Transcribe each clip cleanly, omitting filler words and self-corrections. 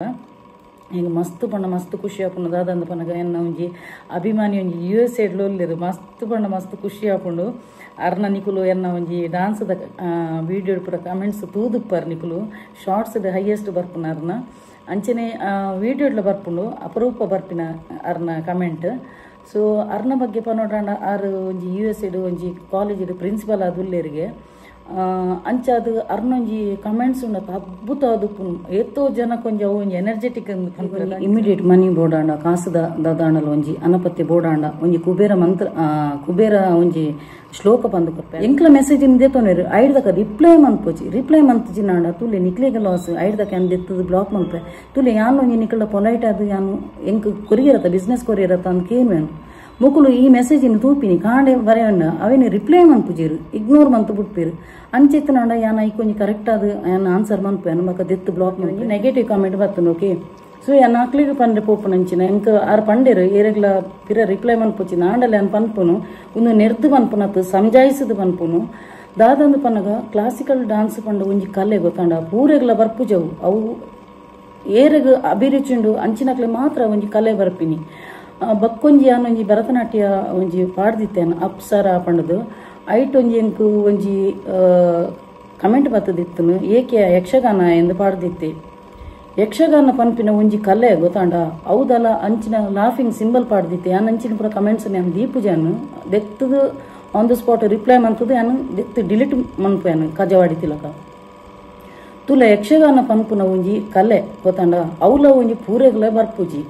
ಈಗ ಮಸ್ತ್ ಪಂಡ ಮಸ್ತ್ ಖುಷಿ ಆಪುಂಡು ದಾದಂದು ಪನಗ ಎನ್ನ ಒಂಜಿ ಅಭಿಮಾನಿ ಒಂಜಿ ಯು ಎಸ್ ಎಡ್ಲ ಉಲ್ಲೆರ್ ಮಸ್ತ್ ಪಂಡ ಮಸ್ತ್ ಖುಷಿ ಆಪುಂಡು. ಅರ್ನ ನಿಕುಲು ಎನ್ನ ಒಂಜಿ ಡಾನ್ಸ್ದ ವೀಡಿಯೋ ಪೂರ ಕಮೆಂಟ್ಸ್ ತೂದುಪ್ಪರ್ ನಿಕುಲು ಶಾರ್ಟ್ಸ್ ಹೈಯೆಸ್ಟ್ ಬರ್ಪುನ ಅರ್ನ ಅಂಚನೆ ವೀಡಿಯೋಡ್ಲ ಬರ್ಪುಂಡು ಅಪರೂಪ ಬರ್ಪಿನ ಅರ್ನ ಕಮೆಂಟ್. ಸೊ ಅರ್ನ ಬಗ್ಗೆ ಪನೋಡಾಂಡ ಆರ್ ಒಂಜಿ ಯು ಎಸ್ ಎಡ್ ಒಂಜಿ ಕಾಲೇಜಿಡ್ ಪ್ರಿನ್ಸಿಪಲ್ ಆದ್ ಉಲ್ಲೆರ್ಗೆ. ಅಂಚಾದ್ ಅರ್ನೊಂಜಿ ಕಮೆಂಟ್ಸ್ ಉಂಡತ ಅದ್ಭುತ ಆದುಪ್ಪುಂಡು. ಏತೋ ಜನಕ್ಕೊಂಜಿ ಅವು ಒಂಜಿ ಎನರ್ಜೆಟಿಕ್ ಇಮಿಡಿಯೇಟ್ ಮನಿ ಬೋಡಾಂಡ ಕಾಸುದ ದಾದಾಂಡಲ ಒಂಜಿ ಅನಪತ್ಯ ಬೋಡಾಂಡ ಒಂಜಿ ಕುಬೇರ ಮಂತ್ರ ಕುಬೇರ ಒಂಜಿ ಶ್ಲೋಕ ಪಂದು ಕೊರ್ಪೆ ಎಂಕ್ಲ ಮೆಸೇಜ್ ದೆತ್ತೊನೆರ್ ಐಡ್ದಕ ರಿಪ್ಲೈ ಮನ್ಪೊಚಿ ರಿಪ್ಲೈ ಮನ್ಪುಜಿನಾಂಡ ತುಲೆ ನಿಕ್ಲೆಗ್ ಲಾಸ್ ಐಡ್ದಕ ಯಾನ್ ದೆತ್ತದು ಬ್ಲಾಕ್ ಮನ್ಪೆ ತುಲೆ ಯಾನ್ ಒಂಜಿ ನಿಕಲ್ಡ ಪೊಲೈಟ್ ಆದ್ ಯಾನ್ ಎಂಕ್ ಕೊರಿಯರತ ಬಿಸ್ನೆಸ್ ಕೊರಿಯರತ ಅಂದ್ ಕೇನುವೆನ್ ಮೊಕುಲು ಈ ಮೆಸೇಜ್ ತೂಪಿನಿ ಕಾಂಡೆ ಬರೆಯನ್ನ ಅವೇನು ರಿಪ್ಲೈ ಮನ್ಪುಜೆರ್ ಇಗ್ನೋರ್ ಮಂತು ಬುಡ್ಪೆರ್. ಅಂಚೆತ್ತನಾಂಡ ಯಾನ್ ಐಕ್ ಒಂಜಿ ಕರೆಕ್ಟ್ ಆದ್ ಯಾನ್ ಆನ್ಸರ್ ಮನ್ಪುವೆ ಬೊಕ ದೆತ್ತ್ ಬ್ಲಾಕ್ ಮನ್ಪೆ ನೆಗೆಟಿವ್ ಕಾಮೆಂಟ್ ಬತ್ತುಂಡು. ಓಕೆ ಸೊ ಯಾನ್ ಅಕ್ಲೆಗ್ ಪಂಡೆ ಪೋಪುನಂಚಿನ ಎಂಕ್ ಆರ್ ಪಂಡೆರ್ ಏರೆಗ್ಲ ಪಿರ ರಿಪ್ಲೈ ಮನ್ಪೊಚಿ ಆಂಡಲ ಯಾನ್ ಪನ್ಪುನು ಉಂದು ನೆರ್ದ್ ಪನ್ಪುನತ್ ಸಮಜಾಯಿಸದ್ ಪನ್ಪುನು ದಾದಂದು ಪನ್ನಗ ಕ್ಲಾಸಿಕಲ್ ಡಾನ್ಸ್ ಪಂಡ ಒಂಜಿ ಕಲೆ ಗೊತ್ತಾಂಡ ಪೂರೆಗ್ಲ ಬರ್ಪುಜವು ಅವು ಏರೆಗ್ ಅಭಿರುಚಿ ಉಂಡು ಅಂಚಿನಕ್ಲೆ ಮಾತ್ರ ಒಂಜಿ ಕಲೆ ಬರ್ಪಿನಿ. ಬಕ್ಕೊಂಜಿ ಯಾನೊಂಜಿ ಭರತನಾಟ್ಯ ಒಂಜಿ ಪಾಡ್ದಿತ್ತೇನು ಅಪ್ಸರ ಪಂಡದು ಐಟ್ ಒಂಜಿ ಎಂಕ್ ಒಂಜಿ ಕಮೆಂಟ್ ಬತ್ತದಿತ್ತನು ಏಕೆ ಯಕ್ಷಗಾನ ಎಂದು ಪಾಡ್ದಿತ್ತೆ. ಯಕ್ಷಗಾನ ಪನ್ಪಿನ ಒಂಜಿ ಕಲೆ ಗೊತ್ತಾಂಡ ಹೌದಲ್ಲ ಅಂಚಿನ ಲಾಫಿಂಗ್ ಸಿಂಬಲ್ ಪಾಡ್ದಿತ್ತೆ ಯಾನ್ ಅಂಚಿನ ಪೂರ ಕಮೆಂಟ್ಸ್ ಯಾನ್ ದೀಪುಜಾನು ದೆತ್ತದು on the spot reply ಮಂತದು ಯಾನ್ ದೆತ್ತು ಡಿಲೀಟ್ ಮನ್ಪುವೆನು ಕಜವಾಡಿ ತಿಲಕ. ತುಲ ಯಕ್ಷಗಾನ ಪನ್ಪುನ ಒಂಜಿ ಕಲೆ ಗೊತ್ತಾಂಡ ಅವ್ಲ ಒಂಜಿ ಪೂರೆಗ್ಲ ಬರ್ಪುಜಿ.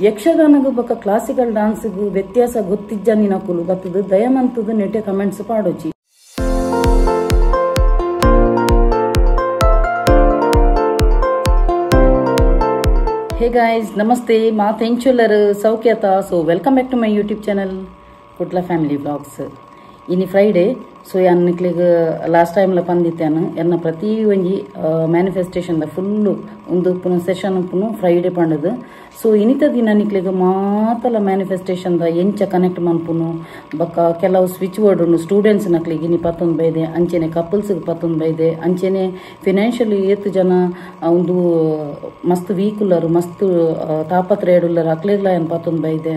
ಯಕ್ಷಗಾನಗು ಬೊಕ ಕ್ಲಾಸಿಕಲ್ ಡಾನ್ಸ್ಗು ವ್ಯತ್ಯಾಸ ಗೊತ್ತಿಜ್ಜಂದಿನಕುಲು ಬತ್ತದು ದಯಮಂತದು ನೆಟೆ ಕಮೆಂಟ್ಸ್ ಪಾಡೊಚಿ. ಹೇ ಗಾಯ್ಸ್ ನಮಸ್ತೆ ಮಾತೆಂಚುಲ್ಲರ್ ಸೌಖ್ಯತ. So welcome back to my YouTube channel Kudla family vlogs. ಇನಿ ಫ್ರೈಡೆ ಸೊ ಯಾನ್ ನಿಕ್ಲೆಗ್ ಲಾಸ್ಟ್ ಟೈಮ್ಲ ಪಂದಿತ್ತೇನು ಎನ್ನ ಪ್ರತಿ ಒಂಜಿ ಮ್ಯಾನಿಫೆಸ್ಟೇಷನ್ ದ ಫುಲ್ಲು ಒಂದು ಉಪ್ಪುನ ಸೆಷನ್ ಉಪ್ಪುನು ಫ್ರೈಡೆ ಪಂಡದು. ಸೊ ಇನಿತ ದಿನ ನಿಕ್ಲೆಗ್ ಮಾತಲ ಮ್ಯಾನಿಫೆಸ್ಟೇಷನ್ ದ ಎಂಚ ಕನೆಕ್ಟ್ ಮನ್ಪುನು ಬೊಕ್ಕ ಕೆಲವು ಸ್ವಿಚ್ ವರ್ಡ್ ಉಂಡು ಸ್ಟೂಡೆಂಟ್ಸ್ ನಕ್ಲೆಗ್ ಇನಿ ಪತ್ತೊಂದು ಬೈದೆ ಅಂಚೆನೆ ಕಪಲ್ಸ್ಗ್ ಪತ್ತೊಂದು ಬೈದೆ ಅಂಚೆನೆ ಫಿನಾನ್ಷಿಯಲಿ ಏತ್ ಜನ ಒಂದು ಮಸ್ತ್ ವೀಕ್ ಉಲ್ಲರು ಮಸ್ತ್ ತಾಪತ್ರಯ ಉಲ್ಲರು ಅಕ್ಲೆಗ್ಲ ಯಾನ್ ಪತ್ತೊಂದು ಬೈದೆ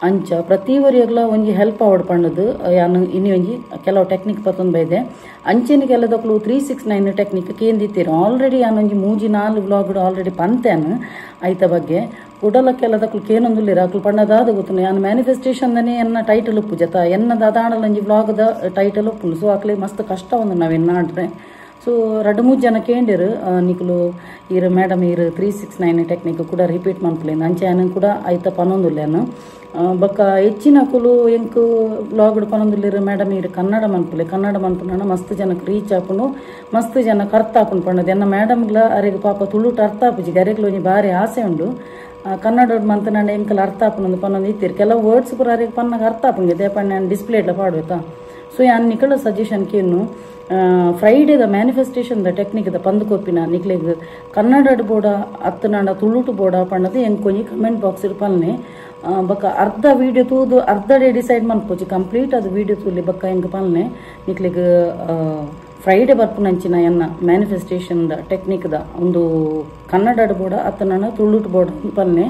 ಅಂಚ ಪ್ರತಿ ಒರಿಯಗ್ಲ ಒಂಜಿ ಹೆಲ್ಪ್ ಆವಡ್ ಪಂಡದು ಯಾನ್ ಇನಿ ಒಂಜಿ ಕೆಲವು ಟೆಕ್ನಿಕ್ ಪತ್ತೊಂದು ಬೈದೆ. ಅಂಚೆನೆ ಕೆಲದಕ್ಲು 369 ಟೆಕ್ನಿಕ್ ಕೇಂದಿತ್ತೀರು ಆಲ್ರೆಡಿ ಯಾನ್ ಒಂಜಿ 3-4 ವ್ಲಾಗ್ ಆಲ್ರೆಡಿ ಪಂತೇನು ಐತ ಬಗ್ಗೆ ಕುಡಲ ಕೆಲದಕ್ಲು ಕೇನೊಂದುಲ್ಲೆರ್ ಅಕ್ಲು ಪಂಡದಾದ ಗೊತ್ತುಂಡು ಯಾನ್ ಮ್ಯಾನಿಫೆಸ್ಟೇಷನ್ ದನೇ ಎನ್ನ ಟೈಟಲ್ ಉಪ್ಪು ಜತ ಎನ್ನ ದಾದಾಂಡಲ ಒಂಜಿ ವ್ಲಾಗ್ ದ ಟೈಟಲ್ ಉಪ್ಪುಂಡು. ಸೊ ಅಕ್ಲೆ ಮಸ್ತ್ ಕಷ್ಟ ಉಂದು ನಾವೆನ್ನ ಆಡ್ರೆ. ಸೊ 2-3 ಜನ ಕೇಂಡಿರು ನಿಕುಲು ಈರ್ ಮೇಡಮ್ ಈರ್ 369 ಟೆಕ್ನಿಕ್ ಕೂಡ ರಿಪೀಟ್ ಮನ್ಪುಲೆ ಅಂಚೆ ಯಾನ್ ಕೂಡ ಐತ ಪನೊಂದುಲ್ಲೆನು. ಬೊಕ್ಕ ಹೆಚ್ಚಿನಕುಲು ಎಂಕ್ ವ್ಲಾಗ್ ಪನೊಂದುಲ್ಲೆರ್ ಮೇಡಮ್ ಈರ್ ಕನ್ನಡ ಮನ್ಪುಲೆ ಕನ್ನಡ ಮನ್ಪುನ ಮಸ್ತ್ ಜನಕ್ ರೀಚ್ ಆಪುಂಡು ಮಸ್ತ್ ಜನಕ್ ಅರ್ಥ ಆಪುಂಡು ಪಂಡದು. ಎನ್ನ ಮೇಡಮ್ಗ್ಲ ಅರೆಗ್ ಪಾಪ ತುಳುಟು ಅರ್ಥ ಆಪುಜಿ ಅರೆಗ್ಲ ಒಂಜಿ ಬಾರಿ ಆಸೆ ಉಂಡು ಕನ್ನಡ ಮಂತನಾಂಡ ಎಂಕಲ್ ಅರ್ಥ ಆಪುಂಡು ಪನ್ನೊಂದು ಇತ್ತೀರ್ ಕೆಲವು ವರ್ಡ್ಸ್ ಪೂರ ಅರೆಗ್ ಪನ್ನಾಗ ಅರ್ಥ ಆಪುಂಡು ದೇಪಣ್ಣ ಯಾನ್ ಡಿಸ್ಪ್ಲೇಡ್ಲ ಪಾಡುವೆತ. ಸೊ ಯಾನ್ ನಿಕಲ ಸಜೆಷನ್ ಕೇನು ಫ್ರೈಡೇದ manifestation the technique the ಪಂದು ಕೊಪ್ಪಿನ ನಿಕ್ಲೆಗ್ ಕನ್ನಡ ಬೋಡ ಅತ್ತನಾಂಡ ತುಳುಟು ಬೋಡ ಪಂಡದು ಎಂಕೊಂಜಿ ಕಮೆಂಟ್ ಬಾಕ್ಸ್ ಪಲ್ನೆ. ಬೊಕ್ಕ ಅರ್ಧ ವೀಡಿಯೋ ತೂದು ಅರ್ಧ ಡೇ ಡಿಸೈಡ್ ಮನ್ಪೊಚಿ ಕಂಪ್ಲೀಟ್ ಅದು ವೀಡಿಯೋ ತೂಲಿ ಬೊಕ್ಕ ಎಂಕ್ ಪಲ್ನೆ ನಿಕ್ಲೆಗ್ ಫ್ರೈಡೆ ಬರ್ಪುನಂಚಿನ ಎನ್ನ manifestation the technique the ಒಂದು ಕನ್ನಡ ಬೋಡ ಅತ್ತನಾಂಡ ತುಳುಟು ಬೋಡ ಪಲ್ನೆ.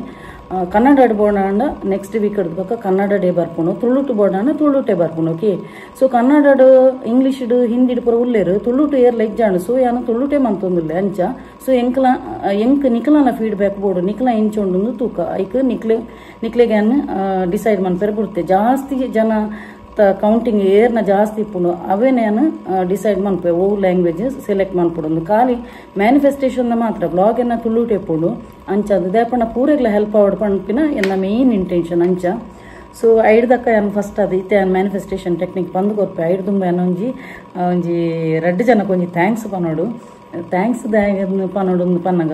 ಕನ್ನಡ ಬೋರ್ಡ್ ಅಂಡ ನೆಕ್ಸ್ಟ್ ವೀಕ್ ಬೊಕ್ಕ ಕನ್ನಡ ಡೇ ಬರ್ಪುಂಡು ತುಳುಟು ಬೋರ್ಡ್ ಅಂಡ ತುಳುಟೆ ಬರ್ಪುಂಡು. ಓಕೆ ಸೊ ಕನ್ನಡ ಇಂಗ್ಲೀಷ್ ಹಿಂದಿಡ್ ಪೂರ ಉಲ್ಲೆರ್ ತುಳುಟು ಏರ್ಲ ಇಜ್ಜಾಂಡ್. ಸೊ ಯಾನ್ ತುಳುಟೆ ಮಂತೊಂದುಲ್ಲೆ ಅಂಚ. ಸೊ ಎಂಕ್ಲ ಎಂಕ್ ನಿಕ್ಲನ ಫೀಡ್ಬ್ಯಾಕ್ ಬೋರ್ಡ್ ನಿಕ್ಲ ಎಂಚ ಉಂಡು ತೂಕ ಐಕ್ ನಿಕ್ಲೆ ನಿಕ್ಲೆಗ್ ಯಾನ್ ಡಿಸೈಡ್ ಮನ್ಪೆರೆ ಬುಡ್ತೆ. ಜಾಸ್ತಿ ಜನ ಕೌಂಟಿಂಗ್ ಏರ್ನ ಜಾಸ್ತಿ ಇಪ್ಪುಂಡು ಅವೇನೆ ಯಾನ್ ಡಿಸೈಡ್ ಮನ್ಪೆ ಓ ಲ್ಯಾಂಗ್ವೇಜ್ ಸೆಲೆಕ್ಟ್ ಮನ್ಪುಂಡು. ಖಾಲಿ ಮ್ಯಾನಿಫೆಸ್ಟೇಷನ್ ಮಾತ್ರ ಬ್ಲಾಗ್ ಎನ್ನ ತುಳುಟೆ ಇಪ್ಪುಂಡು ಅಂಚ ಅದು ದೇಪಣ್ಣ ಪೂರೆಗ್ಲ ಹೆಲ್ಪ್ ಆವಡ್ ಪನ್ಪಿನ ಎನ್ನ ಮೇನ್ ಇಂಟೆನ್ಷನ್ ಅಂಚ. ಸೊ ಐಡ್ದಕ್ಕ ಯಾನ್ ಫಸ್ಟ್ ಅದು ಇತ್ತೆ ಯಾನ್ ಮ್ಯಾನಿಫೆಸ್ಟೇಷನ್ ಟೆಕ್ನಿಕ್ ಪಂದು ಕೊರ್ಪೆ. ಐಡ್ದುಂಬ ಯಾನ್ ಒಂಜಿ ಒಂಜಿ 2 ಜನಕ್ಕೆ ಒಂಜಿ thanks ಪನೋಡು thanks ಪನೋಡು ಪನ್ನಗ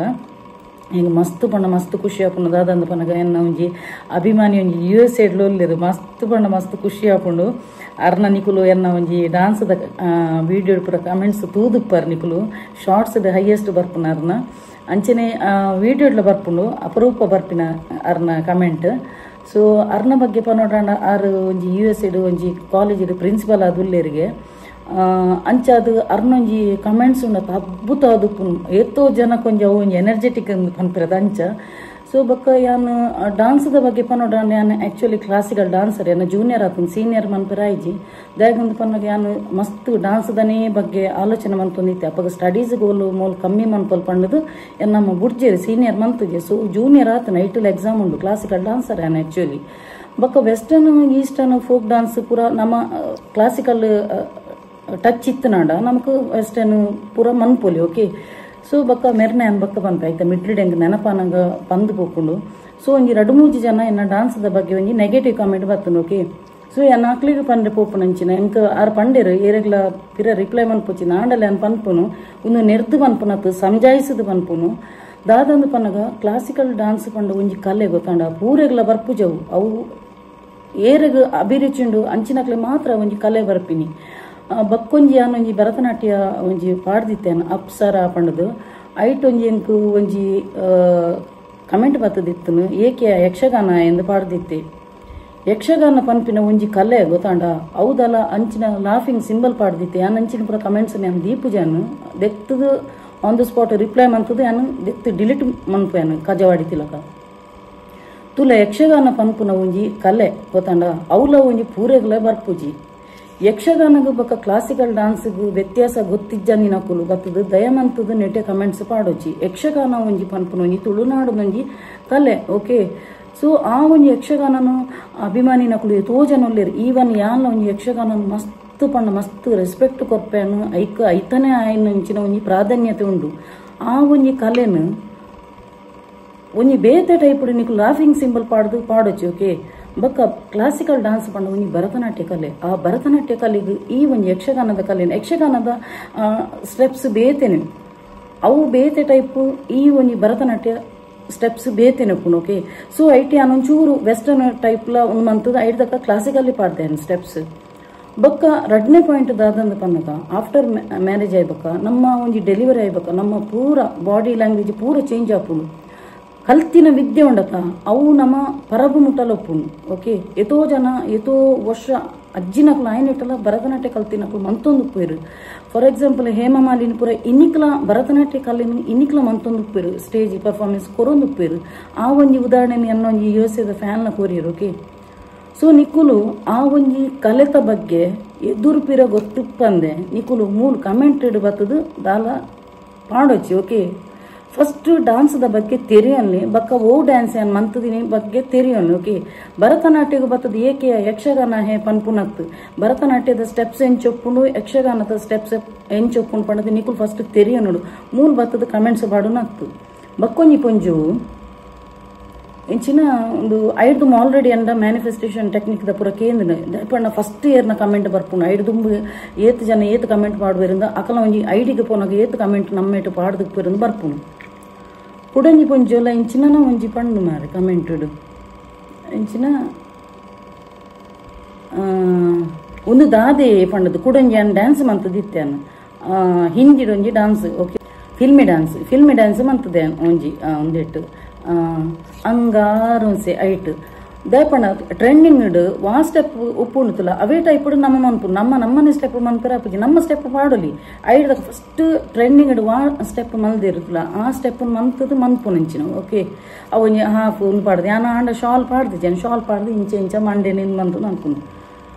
ಈಗ ಮಸ್ತ್ ಪಂಡ ಮಸ್ತ್ ಖುಷಿ ಆಪುಂಡು ದಾದಂದು ಪನ್ನಗ ಎನ್ನ ಒಂಜಿ ಅಭಿಮಾನಿ ಒಂಜಿ ಯು ಎಸ್ ಎಡ್ಲ ಉಲ್ಲೆರ್ ಮಸ್ತ್ ಪಂಡ ಮಸ್ತ್ ಖುಷಿ ಆಪುಂಡು. ಅರ್ನ ನಿಕುಲು ಎನ್ನ ಒಂಜಿ ಡಾನ್ಸ್ದ ವೀಡಿಯೋ ಪೂರ ಕಮೆಂಟ್ಸ್ ತೂದುಪ್ಪರ್ ನಿಕುಲು ಶಾರ್ಟ್ಸ್ ಹೈಯೆಸ್ಟ್ ಬರ್ಪುನ ಅರ್ನ ಅಂಚೆನೆ ವೀಡಿಯೋಡ್ಲ ಬರ್ಪುಂಡು ಅಪರೂಪ ಬರ್ಪಿನ ಅರ್ನ ಕಮೆಂಟ್. ಸೊ ಅರ್ನ ಬಗ್ಗೆ ಪನೋಡಾಂಡ ಆರ್ ಒಂಜಿ ಯು ಎಸ್ ಎಡ್ ಒಂಜಿ ಕಾಲೇಜಿಡ್ ಪ್ರಿನ್ಸಿಪಲ್ ಆದ್ ಉಲ್ಲೆರ್ಗೆ. ಅಂಚಾದ ಅರ್ನೊಂಜಿ ಕಮೆಂಟ್ಸ್ ಉಂಡತ ಅದ್ಭುತ ಅದು ಏತೋ ಜನ ಕೊಂಚ ಅವು ಒಂಜಿ ಎನರ್ಜೆಟಿಕ್ ಪನ್ಪಿರದ ಅಂಚ. ಸೊ ಬೊಕ್ಕ ಯಾನ್ ಡಾನ್ಸ್ದ ಬಗ್ಗೆ ಪನ್ನೋಡ ಯಾನ್ actually classical dancer, ಯಾನ್ ಜೂನಿಯರ್ ಆತನ್ ಸೀನಿಯರ್ ಮನ್ಪೆರ ಆಯ್ಜಿ. ದಾಯೆಗಂದ್ ಪನ್ನಗ ಯಾನ್ ಮಸ್ತ್ ಡಾನ್ಸ್ದನೇ ಬಗ್ಗೆ ಆಲೋಚನೆ ಮನ್ಪೊಂದಿತ್ತೆ. ಅಪಗ ಸ್ಟಡೀಸ್ ಗೋಲು ಮೋಲ್ ಕಮ್ಮಿ ಮನ್ಪೊಲ್ ಪಂಡದು ಯಾನ್ ನಮ್ಮ ಬುಡ್ಜೆರ್ ಸೀನಿಯರ್ ಮಂತುಜೆ. ಸೊ ಜೂನಿಯರ್ ಆತನ ಐಟಲ್ ಎಕ್ಸಾಮ್ ಉಂಡು ಕ್ಲಾಸಿಕಲ್ ಡಾನ್ಸರ್ ಯಾನ್ ಆಕ್ಚುಲಿ. ಬೊಕ್ಕ western eastern folk dance ಪೂರ ನಮ್ಮ ಕ್ಲಾಸಿಕಲ್ ಟಚ್ ಇತ್ತನಾಡ ನಮಕ್ ವೆಸ್ಟರ್ನ್ ಪೂರ ಮನ್ಪೊಲಿ ಓಕೆ. ಸೊ ಬೊಕ್ಕ ಮೆರ್ನೆ ಅನ್ ಬೊಕ್ಕ ಪನ್ಪೆ ಐತ ಮಿಡ್ಲ್ ಎಂಕ್ ನೆನಪಾನಗ ಪಂದ್ ಪೋಪುಂಡು. ಸೊ ಒಂಜಿ ರಡ್ಡ್ ಮೂಜಿ ಜನ ಎನ್ನ ಡಾನ್ಸ್ದ ಬಗ್ಗೆ ಒಂಜಿ ನೆಗೆಟಿವ್ ಕಾಮೆಂಟ್ ಬತ್ತುಂಡು ಓಕೆ. ಸೊ ಯಾನ್ ಅಕ್ಲೆಗ್ ಪಂಡ್ರೆ ಪೋಪುನಂಚಿನ ಎಂಕ್ ಆರ್ ಪಂಡೆರ್ ಏರೆಗ್ಲ ಪಿರ ರಿಪ್ಲೈ ಮನ್ಪೊಚಿ ಆಂಡಲ ಯಾನ್ ಪನ್ಪುನು ಉಂದು ನೆರ್ದ್ ಪನ್ಪುನತ್ ಸಮಜಾಯಿಸದ್ ಪನ್ಪುನು. ದಾದಂದ್ ಪನ್ನಗ ಕ್ಲಾಸಿಕಲ್ ಡಾನ್ಸ್ ಪಂಡ ಒಂಜಿ ಕಲೆ ಗೊತ್ತಾಂಡ ಪೂರೆಗ್ಲ ಬರ್ಪುಜವು ಅವು ಏರೆಗ್ ಅಭಿರುಚಿ ಉಂಡು ಅಂಚಿನಕ್ಲೆ ಮಾತ್ರ ಒಂಜಿ ಕಲೆ ಬರ್ಪಿನಿ. ಬಕ್ಕೊಂಜಿ ಯಾನ್ ಒಂಜಿ ಭರತನಾಟ್ಯ ಒಂಜಿ ಪಾಡ್ದಿತ್ತೇನು ಅಪ್ಸರ ಪಂಡದು ಐಟ್ ಒಂಜಿ ಎಂಕ್ ಒಂಜಿ ಕಮೆಂಟ್ ಬತ್ತದಿತ್ತನು ಏಕೆ ಯಕ್ಷಗಾನ ಎಂದು ಪಾಡ್ದಿತ್ತೆ. ಯಕ್ಷಗಾನ ಪನ್ಪಿನ ಒಂಜಿ ಕಲೆ ಗೊತ್ತಾಂಡ ಹೌದಲ್ಲ ಅಂಚಿನ ಲಾಫಿಂಗ್ ಸಿಂಬಲ್ ಪಾಡ್ದಿತ್ತೆ. ಯಾನ್ ಅಂಚಿನ ಪೂರ ಕಮೆಂಟ್ಸ್ ಯಾನ್ ದೀಪುಜಾನು ದೆತ್ತದು on the spot reply ಮಂತದು ಯಾನ್ ದೆತ್ತು ಡಿಲೀಟ್ ಮನ್ಪುಯಾನು ಕಜವಾಡಿ ತಿಲಕ. ತುಲ ಯಕ್ಷಗಾನ ಪನ್ಪುನ ಒಂಜಿ ಕಲೆ ಗೊತ್ತಾಂಡ ಅವಲ ಒಂಜಿ ಪೂರೆಗ್ಲ ಬರ್ಪುಜಿ. ಯಕ್ಷಗಾನಗು ಬೊಕ್ಕ ಕ್ಲಾಸಿಕಲ್ ಡಾನ್ಸ್ಗು ವ್ಯತ್ಯಾಸ ಗೊತ್ತಿಜ್ಜಂದಿನಕುಲು ಬತ್ತದು ದಯಮಂತದ ನೆಟೆ ಕಮೆಂಟ್ಸ್ ಪಾಡೊಚ್ಚಿ. ಯಕ್ಷಗಾನ ಒಂಜಿ ಪನ್ಪುನ ಒಂಜಿ ತುಳುನಾಡುದೊಂಜಿ ಕಲೆ ಓಕೆ. ಸೊ ಆ ಒಂಜಿ ಯಕ್ಷಗಾನನು ಅಭಿಮಾನಿನಕುಲು ಏತೋ ಜನ ಉಲ್ಲೆರ್. ಈವನ್ ಯಾನ್ಲ ಒಂಜಿ ಯಕ್ಷಗಾನ ಮಸ್ತ್ ಪಂಡ ಮಸ್ತ್ ರೆಸ್ಪೆಕ್ಟ್ ಕೊರ್ಪೇನು ಐಕ್ ಐತನೇ ಆಯ್ನಂಚಿನ ಒಂಜಿ ಪ್ರಾಧಾನ್ಯತೆ ಉಂಡು. ಆ ಒಂಜಿ ಕಲೆನು ಒಂಜಿ ಬೇತೆ ಟೈಪ್ ನಿಕುಲು ಲಾಫಿಂಗ್ ಸಿಂಬಲ್ ಪಾಡ್ದು ಪಾಡೊಚ್ಚಿ ಓಕೆ. ಬೊಕ್ಕ ಕ್ಲಾಸಿಕಲ್ ಡಾನ್ಸ್ ಪಂಡ ಒಂಜಿ ಭರತನಾಟ್ಯ ಕಲೆ, ಆ ಭರತನಾಟ್ಯ ಕಲೆಗ್ ಈ ಒಂಜಿ ಯಕ್ಷಗಾನದ ಕಲೆ ಯಕ್ಷಗಾನದ ಸ್ಟೆಪ್ಸ್ ಬೇತೆನೆ ಅವು ಬೇತೆ ಟೈಪ್ ಈ ಒಂಜಿ ಭರತನಾಟ್ಯ ಸ್ಟೆಪ್ಸ್ ಬೇತೆನೆ ಉಪ್ಪುಂಡು ಓಕೆ. ಸೊ ಐಟ್ ಯಾನ್ ಒಂಚೂರು ವೆಸ್ಟರ್ನ್ ಟೈಪ್ಲ ಉಂದು ಮಂತುದು ಐಟ್ ದಕ್ಕ ಕ್ಲಾಸಿಕಲ್ಲಿ ಪಾಡ್ದೇನು ಸ್ಟೆಪ್ಸ್. ಬೊಕ್ಕ ರಡ್ನೇ ಪಾಯಿಂಟ್ ದಾದಂದ್ ಪನ್ನಗ ಆಫ್ಟರ್ ಮ್ಯಾರೇಜ್ ಆಯ್ಬೊಕ್ಕ ನಮ್ಮ ಒಂಜಿ ಡೆಲಿವರಿ ಆಯ್ಬೊಕ್ಕ ನಮ್ಮ ಪೂರ ಬಾಡಿ ಲ್ಯಾಂಗ್ವೇಜ್ ಪೂರ ಚೇಂಜ್ ಆಪುಂಡು. ಕಲ್ತಿನ ವಿದ್ಯೆ ಉಂಡತ ಅವು ನಮ್ಮ ಪರಬು ಮುಟ್ಟಲೊಪ್ಪುಂಡು ಓಕೆ. ಏತೋ ಜನ ಏತೋ ವರ್ಷ ಅಜ್ಜಿನಕ್ಲು ಆಯ್ನಿಟ್ಟಲ ಭರತನಾಟ್ಯ ಕಲ್ತಿನಕ್ಲು ಮಂತೊಂದು ಉಪ್ಪೇರು. ಫಾರ್ ಎಕ್ಸಾಂಪಲ್ ಹೇಮಮಾಲಿನಿ ಪೂರ ಇನ್ನಿಕ್ಲ ಭರತನಾಟ್ಯ ಕಲಿನ ಇನ್ನಿಕ್ಲ ಮಂತೊಂದು ಉಪ್ಪೇರು ಸ್ಟೇಜ್ ಪರ್ಫಾರ್ಮೆನ್ಸ್ ಕೊರೊಂದು ಉಪ್ಪೇರು. ಆ ಒಂಜಿ ಉದಾಹರಣೆ ಅನ್ನೊಂಜಿ ಯು ಎಸ್ ಎದ ಫ್ಯಾನ್ನ ಕೊರಿಯರು ಓಕೆ. ಸೊ ನಿಕುಲು ಆ ಒಂಜಿ ಕಲೆತ ಬಗ್ಗೆ ಎದುರು ಪಿರ ಗೊತ್ತುಪ್ಪಂದೆ ನಿಕುಲು ಮೂಲು ಕಮೆಂಟೆಡ್ ಬತ್ತದು ದಾಲ ಪಾಡೊಚ್ಚಿ ಓಕೆ. ಫಸ್ಟ್ ಡಾನ್ಸ್ದ ಬಗ್ಗೆ ತೆರಿಯನ್ಲಿ ಬಕ್ಕ ಓ ಡ್ಯಾನ್ಸ್ ಏನ್ ಮಂತದಿನಿ ಬಗ್ಗೆ ತೆರಿಯನ್ಲಿ ಓಕೆ. ಭರತನಾಟ್ಯಗೂ ಬತ್ತದ ಏಕೆ ಯಕ್ಷಗಾನ ಹೇ ಪನ್ಪುನತ್ತು ಭರತನಾಟ್ಯದ ಸ್ಟೆಪ್ಸ್ ಎಂಚೊಪ್ಪುಂಡು ಯಕ್ಷಗಾನದ ಸ್ಟೆಪ್ಸ್ ಎಂಚೊಪ್ಪುಂಡು ಪಂಡದು ನಿಕುಲು ಫಸ್ಟ್ ತೆರಿಯನುಡು ಮೂಲು ಬತ್ತದ ಕಮೆಂಟ್ಸ್ ಬಾಡುನತ್ತು. ಬಕ್ಕೊಂಜಿ ಪೊಂಜು ಇಂಚಿನ ಒಂದು ಐಡ್ದುಂಬು ಆಲ್ರೆಡಿ ಅಂಡ manifestation technique the ಪೂರ ಕೇಂದ್ರ ಪಂಡ ಫಸ್ಟ್ ಇಯರ್ನ ಕಮೆಂಟ್ ಬರ್ಪುಂಡು. ಐಡ್ದುಂಬು ಏತ್ ಜನ ಏತ್ ಕಮೆಂಟ್ ಮಾಡುವರಿಂದ ಅಕಲ ಒಂಜಿ ಐಡಿಗೆ ಪೋನಾಗ ಏತ್ ಕಮೆಂಟ್ ನಮ್ಮೇಟು ಪಾಡ್ದು ಬರ್ಪುಂಡು. ಕುಡಂಜಿ ಪೊಂಜೋಲ ಇಂಚಿನ ಒಂಜಿ ಪಂಡು ಮಾರೆ ಕಮೆಂಟುಡು ಇಂಚಿನ ಒಂದು ದಾದೆ ಪಂಡದು ಕುಡಂಜಿ ಅನ್ ಡ್ಯಾನ್ಸ್ ಮಂತದಿತ್ತೇನು ಹಿಂದಿಡೊಂಜಿ dance okay filmy dance filmy dance ಮಂತದೆ ಒಂಜಿ ಒಂದಿಟ್ಟು ಅಂಗಾರೊಂಸೆ ಐಟ್ ದಯಪಂಡ ಟ್ರೆಂಡಿಂಗ್ ವಾ ಸ್ಟೆಪ್ ಉಪ್ಪುಂಡುತ್ತಲ್ಲ ಅವೇ ಟೈಪ್ ನಮ್ಮ ಮನ್ಪು ನಮ್ಮ ನಮ್ಮನೆ ಸ್ಟೆಪ್ ಮನ್ಪೆರ ಆಪುಜಿ ನಮ್ಮ ಸ್ಟೆಪ್ ಪಾಡೊಲಿ ಐಡ್ದ ಫಸ್ಟ್ ಟ್ರೆಂಡಿಂಗ್ ವಾ ಸ್ಟೆಪ್ ಮಲ್ದಿರುತ್ತಲ್ಲ ಆ ಸ್ಟೆಪ್ ಮಂತದು ಮನ್ಪುನಂಚಿನ ಓಕೆ. ಅವು ಒಂಜಿ ಹಾಫ್ ಒಂದು ಪಾಡ್ದು ಯಾನ ಆಂಡ ಶಾಲ್ ಪಾಡ್ದು ಶಾಲ್ ಪಾಡ್ದು ಇಂಚ ಇಂಚ ಮಂಡೆ ನಿಂದು ಮಂತದು ಅನ್ಕೊಂಡು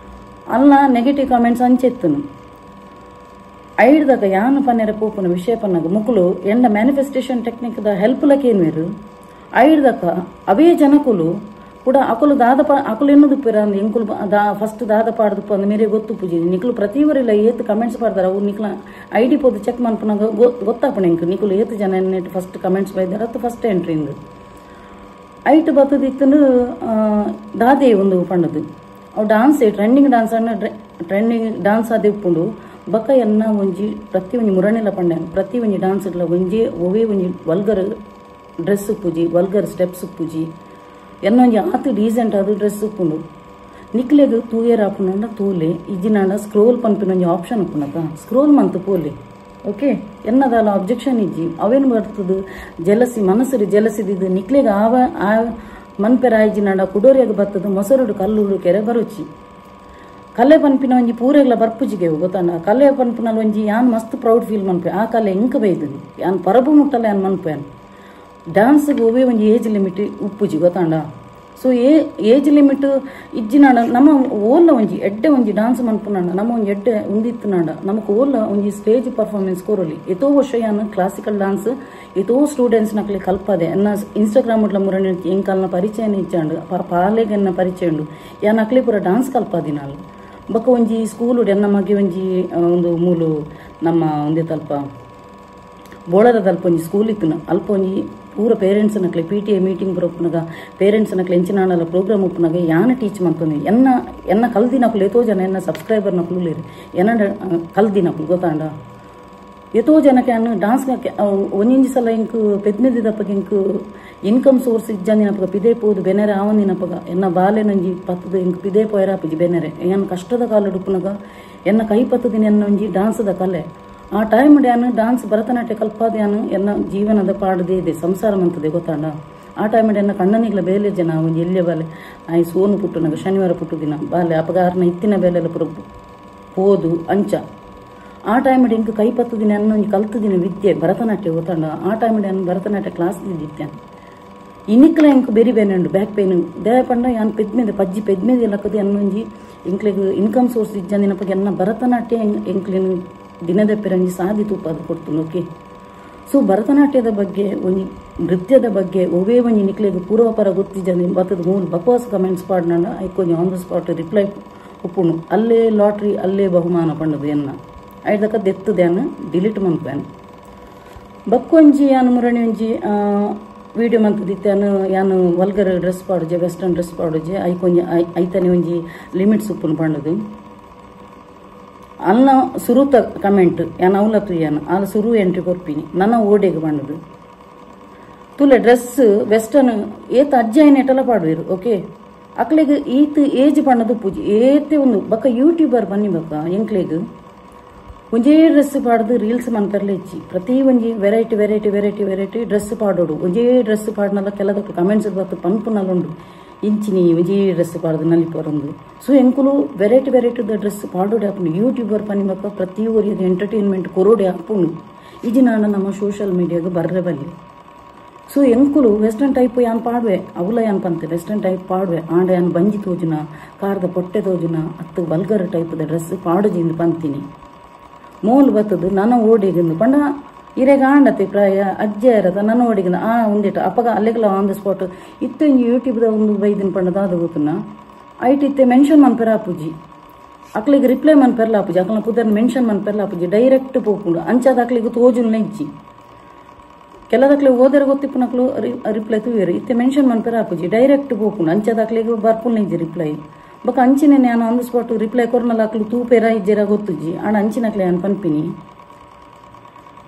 ಅಲ್ಲ ನೆಗೆಟಿವ್ ಕಾಮೆಂಟ್ಸ್ ಅಂಚೆತ್ತನು. ಐಡ್ದಾಗ ಯಾನು ಪನ್ನೆರ ಪೋಪುನ ವಿಷಯ ಪನ್ನಾಗ ಮುಕುಲು ಎಂಡ manifestation technique the help ಲಕೇನ್ವೇರು ಐಡ್ದಕ್ಕ ಅವೇ ಜನಕುಲು ಕೂಡ ಅಕುಲು ದಾದ ಅಕುಲು ಎನ್ನದು ಪೇರ ಅಂದ್ ಎಂಕುಲು ದಾ ಫಸ್ಟ್ ದಾದ ಪಾಡ್ದು ಅಂದ್ ಮೇರೆ ಗೊತ್ತು ಪೂಜಿ ನಿಕುಲು ಪ್ರತಿ ವರಿಲ ಏತ್ ಕಮೆಂಟ್ಸ್ ಪಾಡ್ದಾರ ಅವು ನಿಕ್ಲ I D ಪೋದು ಚೆಕ್ ಮನ್ಪುನಾಗ ಗೊತ್ತಾಪಣ ಎಂಕ್ ನಿಕುಲು ಏತ್ ಜನ ಎನ್ನೆಟ್ ಫಸ್ಟ್ ಕಮೆಂಟ್ಸ್ ಬೈದಾರ ಅದು ಫಸ್ಟ್ ಎಂಟ್ರಿ ಇಂದು ಐಟ್ ಬತ್ತದಿತ್ತನು ದಾದೆ ಒಂದು ಪಂಡದು ಅವು dance trending dance ಅನ್ನ ಟ್ರೆಂಡಿಂಗ್ ಡಾನ್ಸ್ ಅದೇ ಉಪ್ಪುಂಡು. ಬೊಕ್ಕ ಎನ್ನ ಒಂಜಿ ಪ್ರತಿ ಒಂಜಿ ಮುರಣಿಲ ಪಂಡೆ ಪ್ರತಿ ಒಂಜಿ ಡಾನ್ಸ್ ಇಡ್ಲ ಒಂಜಿ ಒವೇ ಒಂಜಿ ವಲ್ಗರ್ ಡ್ರೆಸ್ ಉಪ್ಪುಜಿ ವಲ್ಗರ್ ಸ್ಟೆಪ್ಸ್ ಉಪ್ಪುಜಿ ಎನ್ನ ಒಂಜಿ ಆತು ಡೀಸೆಂಟ್ ಅದು ಡ್ರೆಸ್ ಉಪ್ಪುಂಡು. ನಿಕ್ಲೆಗ್ ತೂಯರ್ ಆಪುಂಡ ತೂಲೆ ಇಜ್ಜಿನಾಂಡ ಸ್ಕ್ರೋಲ್ ಪನ್ಪಿನ ಒಂಜಿ ಆಪ್ಷನ್ ಉಪ್ಪುಂಡತ ಸ್ಕ್ರೋಲ್ ಮಂತ್ ಪೋಲೆ ಓಕೆ. ಎನ್ನದಾಲ ಅಬ್ಜೆಕ್ಷನ್ ಇಜ್ಜಿ ಅವೇನು ಬರ್ತದ ಜಲಸಿ ಮನಸ್ಸು ಜಲಸಿದಿದ್ದು ನಿಕ್ಲೆಗ್ ಆವ ಆ ಮನ್ಪೆರ ಆಯ್ಜಿನಾಂಡ ಕುಡೋರಿಯಾಗ ಬರ್ತದ ಮೊಸರುಡು ಕಲ್ಲುಡು ಕೆರೆ ಬರುಚಿ. ಕಲೆ ಪನ್ಪಿನ ಒಂಜಿ ಪೂರೆಗ್ಲ ಬರ್ಪುಜಿಗೆ ಗೊತ್ತಾಂಡ ಕಲೆ ಪನ್ಪಿನ ಒಂಜಿ ಯಾನ್ ಮಸ್ತ್ ಪ್ರೌಡ್ ಫೀಲ್ ಮನ್ಪೆ ಆ ಕಲೆ ಇಂಕ ಬೈದು ಯಾನ್ ಪರಬು ಮುಟ್ಟಲ್ಲ ಯಾನ್ ಮನ್ಪೆ ಡಾನ್ಸ್ಗೆ ಒವೇ ಒಂಜಿ ಏಜ್ ಲಿಮಿಟ್ ಉಪ್ಪುಜಿ ಗೊತ್ತಾಂಡ so age limit ಇಜ್ಜಿನಾಡ ನಮ್ಮ ಓಲ್ಲ ಒಂಜಿ ಎಡ್ಡೆ ಒಂಜಿ ಡಾನ್ಸ್ ಮನ್ಪುನಾಡ ನಮ್ಮ ಒಂಜಿ ಎಡ್ಡೆ ಉಂದಿತ್ತುನಾಡ ನಮಕ್ ಓಲ್ಲ ಒಂಜಿ ಸ್ಟೇಜ್ ಪರ್ಫಾರ್ಮೆನ್ಸ್ ಕೊರಲಿ ಏತೋ ವರ್ಷ ಯಾನ್ ಕ್ಲಾಸಿಕಲ್ ಡಾನ್ಸ್ ಏತೋ ಸ್ಟೂಡೆಂಟ್ಸ್ ನಕ್ಲೆ ಕಲ್ಪದೆ ಎನ್ನ ಇನ್ಸ್ಟಾಗ್ರಾಮ್ ಉಡ್ಲ ಮುರಣಿ ಎಂಕಲ್ನ ಪರಿಚಯನ ಇಚ್ಚಾಂಡು ಪಾಲೆಗೆ ಎನ್ನ ಪರಿಚಯ ಉಂಡು ಯಾನ್ ಅಕ್ಲೆ ಪೂರ ಡಾನ್ಸ್ ಕಲ್ಪದಿನಾಲ್ ಬೊಕ್ಕ ಒಂಜಿ ಸ್ಕೂಲ್ ಎನ್ನ ಮಗೆ ಒಂಜಿ ಒಂದು ಮೂಲು ನಮ್ಮ ಒಂದೇ ತಲ್ಪ ಬೋಳದ ಅಲ್ಪ ಒಂಜಿ ಸ್ಕೂಲ್ ಇತ್ತುನ ಅಲ್ಪ ಒಂಜಿ ಪೂರ ಪೇರೆಂಟ್ಸ್ ನಕ್ಲೆ P T A meeting ಬರೋಪುನಗ parents ನಕ್ಲೆ ಎಂಚಿನಾಣಲ ಪ್ರೋಗ್ರಾಮ್ ಉಪ್ಪುನಗ ಯಾನ ಟೀಚ್ ಮಂತೊಂದು ಎನ್ನ ಎನ್ನ ಕಲ್ದಿನಕುಲು ಏತೋ ಜನ ಎನ್ನ ಸಬ್ಸ್ಕ್ರೈಬರ್ ನಕುಲು ಲೇರು ಎನ್ನ ಕಲ್ದಿನಕುಲು ಗೊತ್ತಾಂಡ ಏತೋ ಜನಕ್ಕೆ ಅನ್ನು ಡಾನ್ಸ್ ಒಂಜೊಂಜಿ ಸಲ ಇಂಕ್ ಪೆದ್ಮೆದಿದಪ್ಪಗೆ ಇಂಕ್ ಇನ್ಕಮ್ ಸೋರ್ಸ್ ಇಜ್ಜಂದಿನಪ್ಪಗ ಪಿದೆ ಪೋದು ಬೆನೆರೆ ಆವಂದಿನಪ್ಪಗ ಎನ್ನ ಬಾಲೆನೊಂಜಿ ಪತ್ತದ ಇಂಕ್ ಪಿದೆ ಪೋಯರಾಪುಜಿ ಬೆನೆರೆ ಎನ್ನ ಕಷ್ಟದ ಕಾಲುಡುಪ್ಪುನಗ ಎನ್ನ ಕೈ ಪತ್ತದಿನ ಎನ್ನ ಒಂಜಿ ಡಾನ್ಸ್ದ ಕಲೆ ಆ ಟೈಮ್ ಡ್ಯಾನ್ ಡಾನ್ಸ್ ಭರತನಾಟ್ಯ ಕಲ್ಪಾದ್ಯಾನು ಎನ್ನ ಜೀವನದ ಪಾಡದೇ ಇದೆ ಸಂಸಾರ ಮಂತದೆ ಗೊತ್ತಾಂಡ ಆ ಟೈಮ್ ಎನ್ನ ಕಣ್ಣನಿಗ್ಲ ಬೇಲೆ ಜನ ಒಂಜಿ ಎಲ್ಯ ಬಾಲೆ ಆಯ್ ಸೋನು ಪುಟ್ಟುನಗ ಶನಿವಾರ ಪುಟ್ಟು ದಿನ ಬಾಲೆ ಅಪಗಾರನ ಇತ್ತಿನ ಬೇಲೆಲ್ಲ ಪುರ ಪೋದು ಅಂಚ ಆ ಟೈಮ್ ಇಂಕ್ ಕೈ ಪತ್ತು ದಿನ ಎನ್ನ ಒಂಜಿ ಕಲ್ತು ದಿನ ವಿದ್ಯೆ ಭರತನಾಟ್ಯ ಗೊತ್ತಾಂಡ ಆ ಟೈಮ್ ಡ್ಯಾನ್ ಭರತನಾಟ್ಯ ಕ್ಲಾಸ್ ದಿದ್ದಿತ್ತೆ ಇನಿಕ್ಲ ಇಂಕ್ ಬೆರಿ ಬೇನೆ ಉಂಡು ಬ್ಯಾಕ್ ಪೇನ್ ದೇವ ಪಂಡ ಯಾನ್ ಪೆದ್ಮೇದೆ ಪಜ್ಜಿ ಪೆದ್ಮೇದೆ ಲಕ್ಕದು ಎನ್ನೊಂಜಿ ಇಂಕ್ಲೆಗ್ ಇನ್ಕಮ್ ಸೋರ್ಸ್ ಇಜ್ಜಂದಿನಪ್ಪಗೆ ಎನ್ನ ಭರತನಾಟ್ಯ ಎಂಕ್ಲೆನ್ ದಿನದ ಪೆರಂಜಿ ಸಾದಿ ತೂಪಾದ ಕೊಡ್ತು ಓಕೆ ಸೊ ಭರತನಾಟ್ಯದ ಬಗ್ಗೆ ಒಂಜಿ ನೃತ್ಯದ ಬಗ್ಗೆ ಒವೇ ಒಂಜಿ ನಿಕ್ಲೆಗ್ ಪೂರ್ವಪರ ಗೊತ್ತಿಜ್ಜಂದಿ ಬತ್ತದ ಮೂಲ ಬಕ್ವಾಸ್ ಕಮೆಂಟ್ಸ್ ಪಾಡ್ನಾಂಡ ಐಕೊಂಜಿ on the spot reply ಉಪ್ಪುಣು ಅಲ್ಲೇ ಲಾಟ್ರಿ ಅಲ್ಲೇ ಬಹುಮಾನ ಪಂಡದು ಎನ್ನ ಐದಕ್ಕ ದೆತ್ತುದ್ಯಾನು ಡಿಲೀಟ್ ಮನ್ಪೇನು ಬಕ್ಕೊಂಜಿ ಯಾನು ಮುರಣಿ ಒಂಜಿ ವೀಡಿಯೋ ಮಂತದಿತ್ತಾನು ಯಾನು ವಲ್ಗರ್ ಡ್ರೆಸ್ ಪಾಡುಜೆ ವೆಸ್ಟರ್ನ್ ಡ್ರೆಸ್ ಪಾಡುಜೆ ಐಕೊಂಜಿ ಐತನೆ ಒಂಜಿ ಲಿಮಿಟ್ಸ್ ಉಪ್ಪುನು ಪಂಡದು ಅಲ್ಲ ಸುರುತ ಕಮೆಂಟ್ ಯಾನ್ ಅವಲ ತುಯ್ಯಾನ ಆಲ ಸುರು ಎಂಟ್ರಿ ಕೊರ್ಪಿನಿ ನನ್ನ ಓಡೆಗೆ ಬಂಡದು ತುಲೆ ಡ್ರೆಸ್ ವೆಸ್ಟರ್ನ್ ಏತ ಅಜ್ಜ ಏನೆಟಲ ಪಾಡುವಿರು ಓಕೆ ಅಕ್ಲೆಗ್ ಈತ್ ಏಜ್ ಪಣ್ಣದು ಪೂಜೆ ಏತೆ ಒಂದು ಬಕ್ಕ ಯೂಟ್ಯೂಬರ್ ಬನ್ನಿ ಬಕ್ಕ ಎಂಕ್ಲೆಗ್ ಒಂಜೇ ಡ್ರೆಸ್ ಪಾಡ್ದು ರೀಲ್ಸ್ ಮನ್ಪರ್ಲೆ ಇಚ್ಚಿ ಪ್ರತಿ ಒಂಜಿ variety variety variety variety dress ಪಾಡೋಡು ಒಂಜೇ ಡ್ರೆಸ್ ಪಾಡ್ನಲ್ಲ ಕೆಲದಕ್ಕೆ ಕಮೆಂಟ್ಸ್ ಬತ್ತು ಪನ್ಪುನಲ್ಲುಂಡು ಇಂಚಿನಿ ಒಂಜೇ ಡ್ರೆಸ್ ಪಾಡ್ದು ನಲಿಪೊರಂದು ಸೊ ಎಂಕುಲು variety variety dress ಪಾಡೋಡೆ ಆಪುಂಡು ಯೂಟ್ಯೂಬರ್ ಪನ್ನಿ ಬಕ್ಕ ಪ್ರತಿ ಒರಿಯದ ಎಂಟರ್ಟೈನ್ಮೆಂಟ್ ಕೊರೋಡೆ ಆಪುಂಡು ಇಜಿನಾಂಡ ನಮ್ಮ ಸೋಷಿಯಲ್ ಮೀಡಿಯಾಗ ಬರ್ರೆ ಬಲ್ಲಿ ಸೊ ಎಂಕುಲು ವೆಸ್ಟರ್ನ್ ಟೈಪ್ ಯಾನ್ ಪಾಡುವೆ ಅವಲ ಯಾನ್ ಪಂತೆ ವೆಸ್ಟರ್ನ್ ಟೈಪ್ ಪಾಡುವೆ ಆಂಡ ಯಾನ್ ಬಂಜಿ ತೋಜುನ ಕಾರ್ದ ಪೊಟ್ಟೆ ತೋಜುನ ಅತ್ತು ವಲ್ಗರ್ ಟೈಪ್ದ ಡ್ರೆಸ್ ಪಾಡುಜಿಂದು ಪಂತೀನಿ ಮೂಲು ಬತ್ತದು ನನ್ನ ಓಡಿಗಿಂದು ಪಂಡ ಇರೆಗ ಆಂಡತಿ ಪ್ರಾಯ ಅಜ್ಜ ಇರತ್ತ ನನ್ನ ಓಡಿಗಿಂದ ಆ ಒಂದಿಟ್ಟು ಅಪ್ಪಗ ಅಲ್ಲಿಗೆಲ್ಲ on the spot ಇತ್ತು ಇಂಜಿ ಯೂಟ್ಯೂಬ್ದ ಒಂದು ಬೈದಿನ ಪಂಡದ ಅದು ಗೊತ್ತನ ಐಟ್ ಇತ್ತೆ ಮೆನ್ಷನ್ ಮನ್ಪೆರ ಆಪುಜಿ ಅಕ್ಲಿಗೆ ರಿಪ್ಲೈ ಮನ್ಪೆರ್ಲ ಆಪುಜಿ ಅಕ್ಲನ ಪುದರ್ನ ಮೆನ್ಷನ್ ಮನ್ಪೆರ್ಲ ಆಪುಜಿ ಡೈರೆಕ್ಟ್ ಪೋಪುಂಡು ಅಂಚಾದ ಅಕ್ಲಿಗೆ ತೋಜುನ ಇಜ್ಜಿ ಕೆಲದಕ್ಲೆ ಓದರ ಗೊತ್ತಿಪ್ಪುನಕ್ಲು ರಿಪ್ಲೈ ತೂವೇರು ಇತ್ತೆ ಮೆನ್ಷನ್ ಮನ್ಪೆರ ಆಪುಜಿ ಡೈರೆಕ್ಟ್ ಪೋಪುಂಡು ಅಂಚಾದ ಅಕ್ಲಿಗೆ ಬರ್ಪುನ ಇಜ್ಜಿ ರಿಪ್ಲೈ ಬೊಕ ಅಂಚಿನ ನಾನು on the spot reply ಕೊರ್ನಲ ಅಕ್ಲು ತೂಪೇರ ಇಜ್ಜೆರ ಗೊತ್ತುಜ್ಜಿ ಆಂಡ ಅಂಚಿನಕ್ಲೆ ಯಾನ್ ಪನ್ಪಿನಿ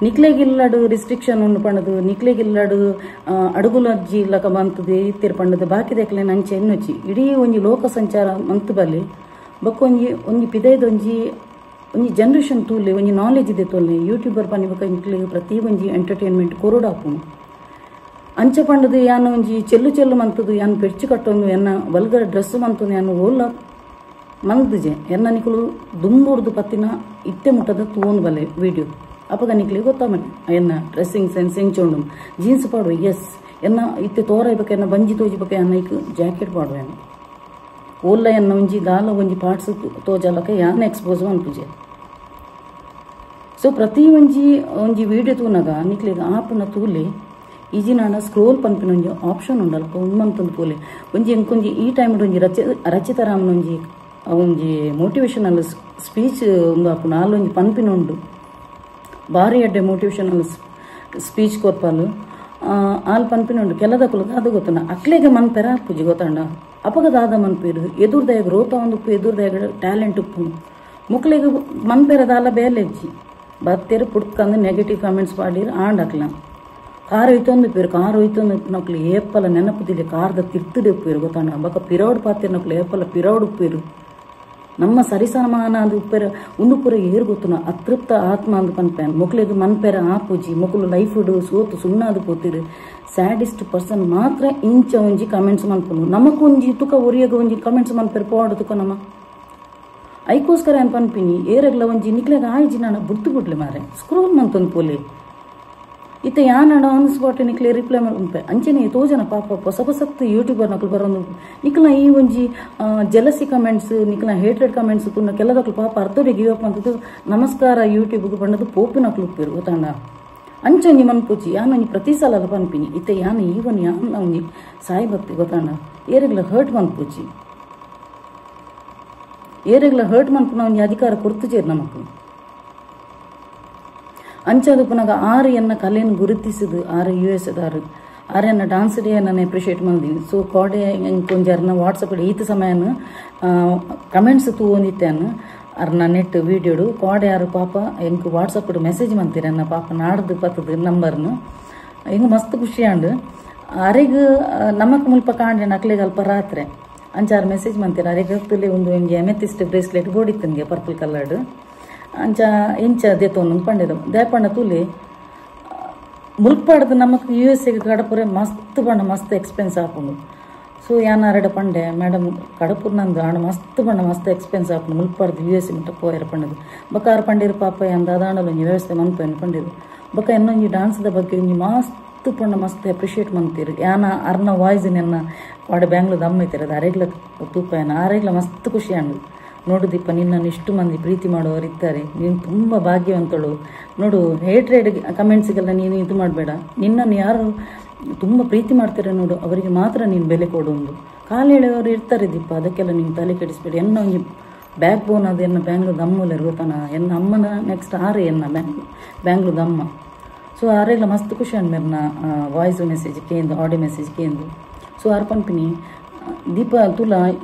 ನಿಕ್ಲೆಗಿಲ್ಲಡು ರಿಸ್ಟ್ರಿಕ್ಷನ್ ಉಂಡು ಪಂಡದು ನಿಕ್ಲೆಗಿಲ್ಲಡು ಅಡುಗುಲಜ್ಜಿ ಲಕ ಬಂತದೆ ಇತ್ತಿರ ಪಂಡದು ಬಾಕಿದಕ್ಲೆ ಅಂಚೆ ಎನ್ನುಚ್ಚಿ ಇಡೀ ಒಂಜಿ ಲೋಕ ಸಂಚಾರ ಮಂತು ಬಲ್ಲಿ ಬೊಕ್ಕ ಒಂಜಿ ಒಂಜಿ ಪಿದೈದೊಂಜಿ ಒಂಜಿ ಜನರೇಷನ್ ತೂಲೆ ಒಂಜಿ ನಾಲೆಜ್ ಇದೆ ತೋಲೆ ಯೂಟ್ಯೂಬರ್ ಪನ್ನಿ ಬೊಕ ಇಂಕ್ಲೆಗ್ ಪ್ರತಿ ಒಂಜಿ ಎಂಟರ್ಟೈನ್ಮೆಂಟ್ ಕೊರೊಡಾಪುಂಡು ಅಂಚೆ ಪಂಡದು ಯಾನ್ ಒಂಜಿ ಚೆಲ್ಲು ಚೆಲ್ಲು ಮಂತದು ಯಾನ್ ಪೆರ್ಚು ಕಟ್ಟೊಂದು ಎನ್ನ ವಲ್ಗರ್ ಡ್ರೆಸ್ ಮಂತದು ಯಾನ್ ಓಲ ಮಂದುಜೆ ಎನ್ನ ನಿಕುಲು ದುಂಬುರ್ದು ಪತ್ತಿನ ಇತ್ತೆ ಮುಟ್ಟದ ತೂವೊಂದು ಬಲ್ಲೆ ವೀಡಿಯೋ ಅಪಗ ನಿಕ್ಲೆ ಗೊತ್ತಾಮನೆ ಎನ್ನ ಡ್ರೆಸ್ಸಿಂಗ್ ಸೆನ್ಸ್ ಎಂಚುಂಡು ಜೀನ್ಸ್ ಪಾಡುವೆ ಎಸ್ ಎನ್ನ ಇತ್ತೆ ತೋರ ಬಕ ಎನ್ನ ಬಂಜಿ ತೋಜಿಬಕ ಎನ್ನ ಇಕ್ ಜಾಕೆಟ್ ಪಾಡುವೆ ಓಲ್ಲ ಎನ್ನ ಒಂಜಿ ದಾಲ ಒಂಜಿ ಪಾರ್ಟ್ಸ್ ತೋಜಲಕ ಯಾನ್ ಎಕ್ಸ್ಪೋಸ್ ಮನ್ಪುಜೆ ಸೊ ಪ್ರತಿ ಒಂಜಿ ಒಂಜಿ ವೀಡಿಯೋ ತೂನಗ ನಿಕ್ಲೆಗ್ ಆಪುನ ತೂಲೆ ಈಜಿನಾಂಡ ಸ್ಕ್ರೋಲ್ ಪನ್ಪಿನ ಒಂಜಿ ಆಪ್ಷನ್ ಉಂಡು ಅಲ್ಪ ಉಂದು ಪೋಲೆ ಒಂಜಿ ಎಂಕೊಂಜಿ ಈ ಟೈಮ್ ಒಂಜಿ ರಚಿತಾರಾಮನ ಒಂಜಿ ಒಂಜಿ ಮೋಟಿವೇಶನಲ್ ಸ್ಪೀಚ್ ಒಂದು ಆಪುಂಡು ಅಲ್ಲೊಂಜಿ ಪನ್ಪಿನ ಉಂಡು ಭಾರಿ ಎಡ್ಡೆ ಮೋಟಿವೇಶನಲ್ ಸ್ಪೀಚ್ ಕೊರ್ಪಾಲು ಆಲ್ ಪನ್ಪಿನ ಉಂಡು ಕೆಲದಕುಲು ದಾದ ಗೊತ್ತುಂಡ ಅಕ್ಲೆಗೆ ಮನ್ಪೆರ ಆಪುಜಿ ಗೊತ್ತಂಡ ಅಪಗ ದಾದ ಮನ್ಪೇರು ಎದುರ್ದಯಗ ರೋತ ಒಂದು ಉಪ್ಪು ಎದುರ್ದಯಗ ಟ್ಯಾಲೆಂಟ್ ಉಪ್ಪು ಮುಕ್ಲೆಗ್ ಮನ್ಪೆರ ದಾಲ ಬೇಲೆಜ್ಜಿ ಬತ್ತೇರು ಪುಡ್ಕಂದು ನೆಗೆಟಿವ್ ಕಮೆಂಟ್ಸ್ ಪಾಡಿರು ಆಂಡ್ ಅಕ್ಲ ಕಾರ್ ಹೋಯ್ತೊಂದು ಪೇರು ಕಾರ್ ಹೋಯ್ತೊಂದು ನಕ್ಲು ಏಪಲ ನೆನಪುದಿಲ್ಲ ಕಾರ್ದ ತಿರ್ತುಡೆ ಉಪ್ಪೇರು ಗೊತ್ತಾಂಡ ಬೊಕ ಪಿರೌಡ್ ಪಾತಿರ್ ನಕ್ಲು ಏಪಲ ಪಿರೌಡ್ ಉಪ್ಪೇರು ನಮ್ಮ ಸರಿಸಮಾನ ಅಂದ್ ಉಪ್ಪೇರ ಉಂದು ಪೂರ ಏರು ಗೊತ್ತುನ ಅತೃಪ್ತ ಆತ್ಮ ಅಂದ್ ಪನ್ಪೇನ್ ಮೊಕ್ಲೆಗ್ ಮನ್ಪೆರ ಆಪುಜಿ ಮೊಕುಲು ಲೈಫ್ ಸೋತು ಸುಣ್ಣಾದ್ ಪೋತಿರು ಸ್ಯಾಡಿಸ್ಟ್ ಪರ್ಸನ್ ಮಾತ್ರ ಇಂಚ ಒಂಜಿ ಕಮೆಂಟ್ಸ್ ಮನ್ಪುನು ನಮಕ್ ಒಂಜಿ ತುಕ ಒರಿಯಗ ಒಂಜಿ ಕಮೆಂಟ್ಸ್ ಮನ್ಪೆರ್ ಪೋಡು ತುಕ ನಮ ಐಕೋಸ್ಕರ ಏನು ಪನ್ಪಿನಿ ಏರಗ್ಲ ಒಂಜಿ ನಿಕ್ಲೆಗ ಆಯ್ಜಿ ನಾನು ಬುಡ್ತು ಬಿಡ್ಲಿ ಮಾರೆ ಸ್ಕ್ರೋಲ್ ಮಂತೊಂದು ಪೋಲೆ ಇತ್ತೆ ಯಾನಡ ಆನ್ ಸ್ಪಾಟ್ ನಿಕ್ಲೆ ರಿಪ್ಲೈ ಉಂಪೆ ಅಂಚನೆ ತೋಜನ ಪಾಪ ಹೊಸ ಹೊಸತ್ತು ಯೂಟ್ಯೂಬರ್ ನಕಲು ಬರೋದು ನಿಕ್ಲ ಈ ಒಂಜಿ ಜಲಸಿ ಕಮೆಂಟ್ಸ್ ನಿಕ್ಲ ಹೇಟ್ರೆಡ್ ಕಮೆಂಟ್ಸ್ ತುನ್ನ ಕೆಲದಕ್ಲು ಪಾಪ ಅರ್ಥೋಡಿ ಗಿವ್ ಅಪ್ ಅಂತದ್ದು ನಮಸ್ಕಾರ ಯೂಟ್ಯೂಬ್ಗೆ ಬಂದದ್ದು ಪೋಪು ನಕಲು ಉಪ್ಪೇರು ಗೊತ್ತಾಂಡ ಅಂಚೊಂಜಿ ಮನ್ಪುಚಿ ಯಾನೊಂಜಿ ಪ್ರತಿ ಸಲ ಪನ್ಪಿನಿ ಇತ್ತೆ ಯಾನು ಈವನ್ ಯಾನ್ ಒಂಜಿ ಸಾಯಿ ಭಕ್ತಿ ಗೊತ್ತಾಂಡ ಏರೆಗ್ಲ ಹರ್ಟ್ ಮನ್ಪುಚಿ ಏರೆಗ್ಲ ಹರ್ಟ್ ಮನ್ಪುನ ಒಂಜಿ ಅಧಿಕಾರ ಕೊರ್ತು ಚೇರು ನಮಕ್ ಅಂಚಾದ ಪುನಗ ಆರು ಎನ್ನ ಕಲೆಯನ್ನು ಗುರುತಿಸಿದು ಆರು ಯು ಎಸ್ ದಾರು ಆರು ಎನ್ನ ಡಾನ್ಸ್ ಡೇ ನಾನು ಅಪ್ರಿಷಿಯೇಟ್ ಮಾಡಿದ್ದೀನಿ ಸೊ ಕೋಡೆ ಕೊಂಜಾರನ್ನ ವಾಟ್ಸಪ್ ಈತ ಸಮಯನ ಕಮೆಂಟ್ಸ್ ತೂವೊಂದಿತ್ತೇನು ಅರ್ನ ನೆಟ್ ವೀಡಿಯೋಡು ಕೋಡೆ ಯಾರು ಪಾಪ ಎಂಕ್ ವಾಟ್ಸಪ್ ಮೆಸೇಜ್ ಮಂತೀರ ನನ್ನ ಪಾಪ ನಾಡ್ದು ಪತ್ತದ ನಂಬರ್ನು ಹಿಂಗೆ ಮಸ್ತ್ ಖುಷಿ ಅಂಡು ಅರೆಗ್ ನಮಕ್ ಮುಲ್ಪ ಕಾಂಡೆ ನಕ್ಲೆಗ್ ಅಲ್ಪ ರಾತ್ರಿ ಅಂಚಾರು ಮೆಸೇಜ್ ಮಂತೀರ ಅರೆಗ್ ಒಂದು ಒಂಜಿ ಅಮೆಥಿಸ್ಟ್ ಬ್ರೇಸ್ಲೆಟ್ ಬೋಡಿತ್ತನ್ಗೆ ಪರ್ಪಲ್ ಕಲರ್ಡ್ ಅಂಚ ಎಂಚ ದೇತೋನು ಪಂಡೆದ ದೇಪಂಡ ತೂಲಿ ಮುಲ್ಪಾಡ್ದು ನಮಕ್ ಯು ಎಸ್ ಎಗೆ ಕಡಪುರೆ ಮಸ್ತ್ ಪಂಡ ಮಸ್ತ್ ಎಕ್ಸ್ಪೆನ್ಸ್ ಆಪುಂಡು ಸೊ ಯಾನ್ ಅರಡ ಪಂಡೆ ಮೇಡಮ್ ಕಡಪುರ್ ನಂದು ಆಂಡ ಮಸ್ತ್ ಪಂಡ ಮಸ್ತ್ ಎಕ್ಸ್ಪೆನ್ಸ್ ಆಪುಂಡು ಮುಲ್ಪಾಡ್ದು ಯು ಎಸ್ ಮುಟ್ಟ ಪೋಯರ ಪಂಡದು ಬೊಕ ಪಂಡಿರು ಪಾಪ ಯಾನ್ ದಾದಾಂಡಲ ಒಂಜಿ ವ್ಯವಸ್ಥೆ ಮನ್ಪೇನು ಪಂಡಿರು ಬೊಕ ಇನ್ನೊಂಜಿ ಡಾನ್ಸ್ದ ಬಗ್ಗೆ ಒಂಜಿ ಮಸ್ತ್ ಪಂಡ ಮಸ್ತ್ ಅಪ್ರಿಷಿಯೇಟ್ ಮಂತೀರು ಯಾನ ಅರ್ನ ವಾಯ್ಸ್ ನೆನ್ನ ವಾಡ ಬ್ಯಾಂಗ್ಳೂರ್ ದಮ್ಮ ಐತಿರೋದು ಅರೆಗ್ಲ ತೂಪಾಯನ ಆರೆಗ್ಲ ಮಸ್ತ್ ಖುಷಿ ಅಂಡು ನೋಡು ದೀಪ ನಿನ್ನನ್ನು ಇಷ್ಟು ಮಂದಿ ಪ್ರೀತಿ ಮಾಡುವವರು ಇದ್ದಾರೆ ನೀನು ತುಂಬ ಭಾಗ್ಯವಂತಳು ನೋಡು ಹೇಟ್ರೇಡ್ ಕಮೆಂಟ್ಸಿಗೆಲ್ಲ ನೀನು ಇದು ಮಾಡಬೇಡ ನಿನ್ನನ್ನು ಯಾರು ತುಂಬ ಪ್ರೀತಿ ಮಾಡ್ತಾರೆ ನೋಡು ಅವರಿಗೆ ಮಾತ್ರ ನೀನು ಬೆಲೆ ಕೊಡು ಒಂದು ಕಾಲು ಎಳೆಯವರು ಇರ್ತಾರೆ ದೀಪ ಅದಕ್ಕೆಲ್ಲ ನೀನು ತಲೆ ಕೆಡಿಸ್ಬೇಡಿ ಎನ್ನ ಒಂಜಿ ಬ್ಯಾಕ್ ಬೋನ್ ಅದು ಎನ್ನ ಬ್ಯಾಂಗ್ಳೂರ್ ದಮ್ಮೂಲರು ಗೊತ್ತಾನ ಎನ್ನ ಅಮ್ಮನ ನೆಕ್ಸ್ಟ್ ಆರೆ ಎನ್ನ ಬ್ಯಾಂಗ್ಳೂರ್ ಅಮ್ಮ ಸೊ ಆರೆಲ್ಲ ಮಸ್ತ್ ಖುಷಿ ಅಂದ್ಮೇಲೆ ವಾಯ್ಸ್ ಮೆಸೇಜ್ ಕೇಂದು ಆಡಿಯೋ ಮೆಸೇಜ್ ಕೇಂದು ಸೊ ಆರ್ ಪನ್ಪಿನಿ ದೀಪ ತುಲ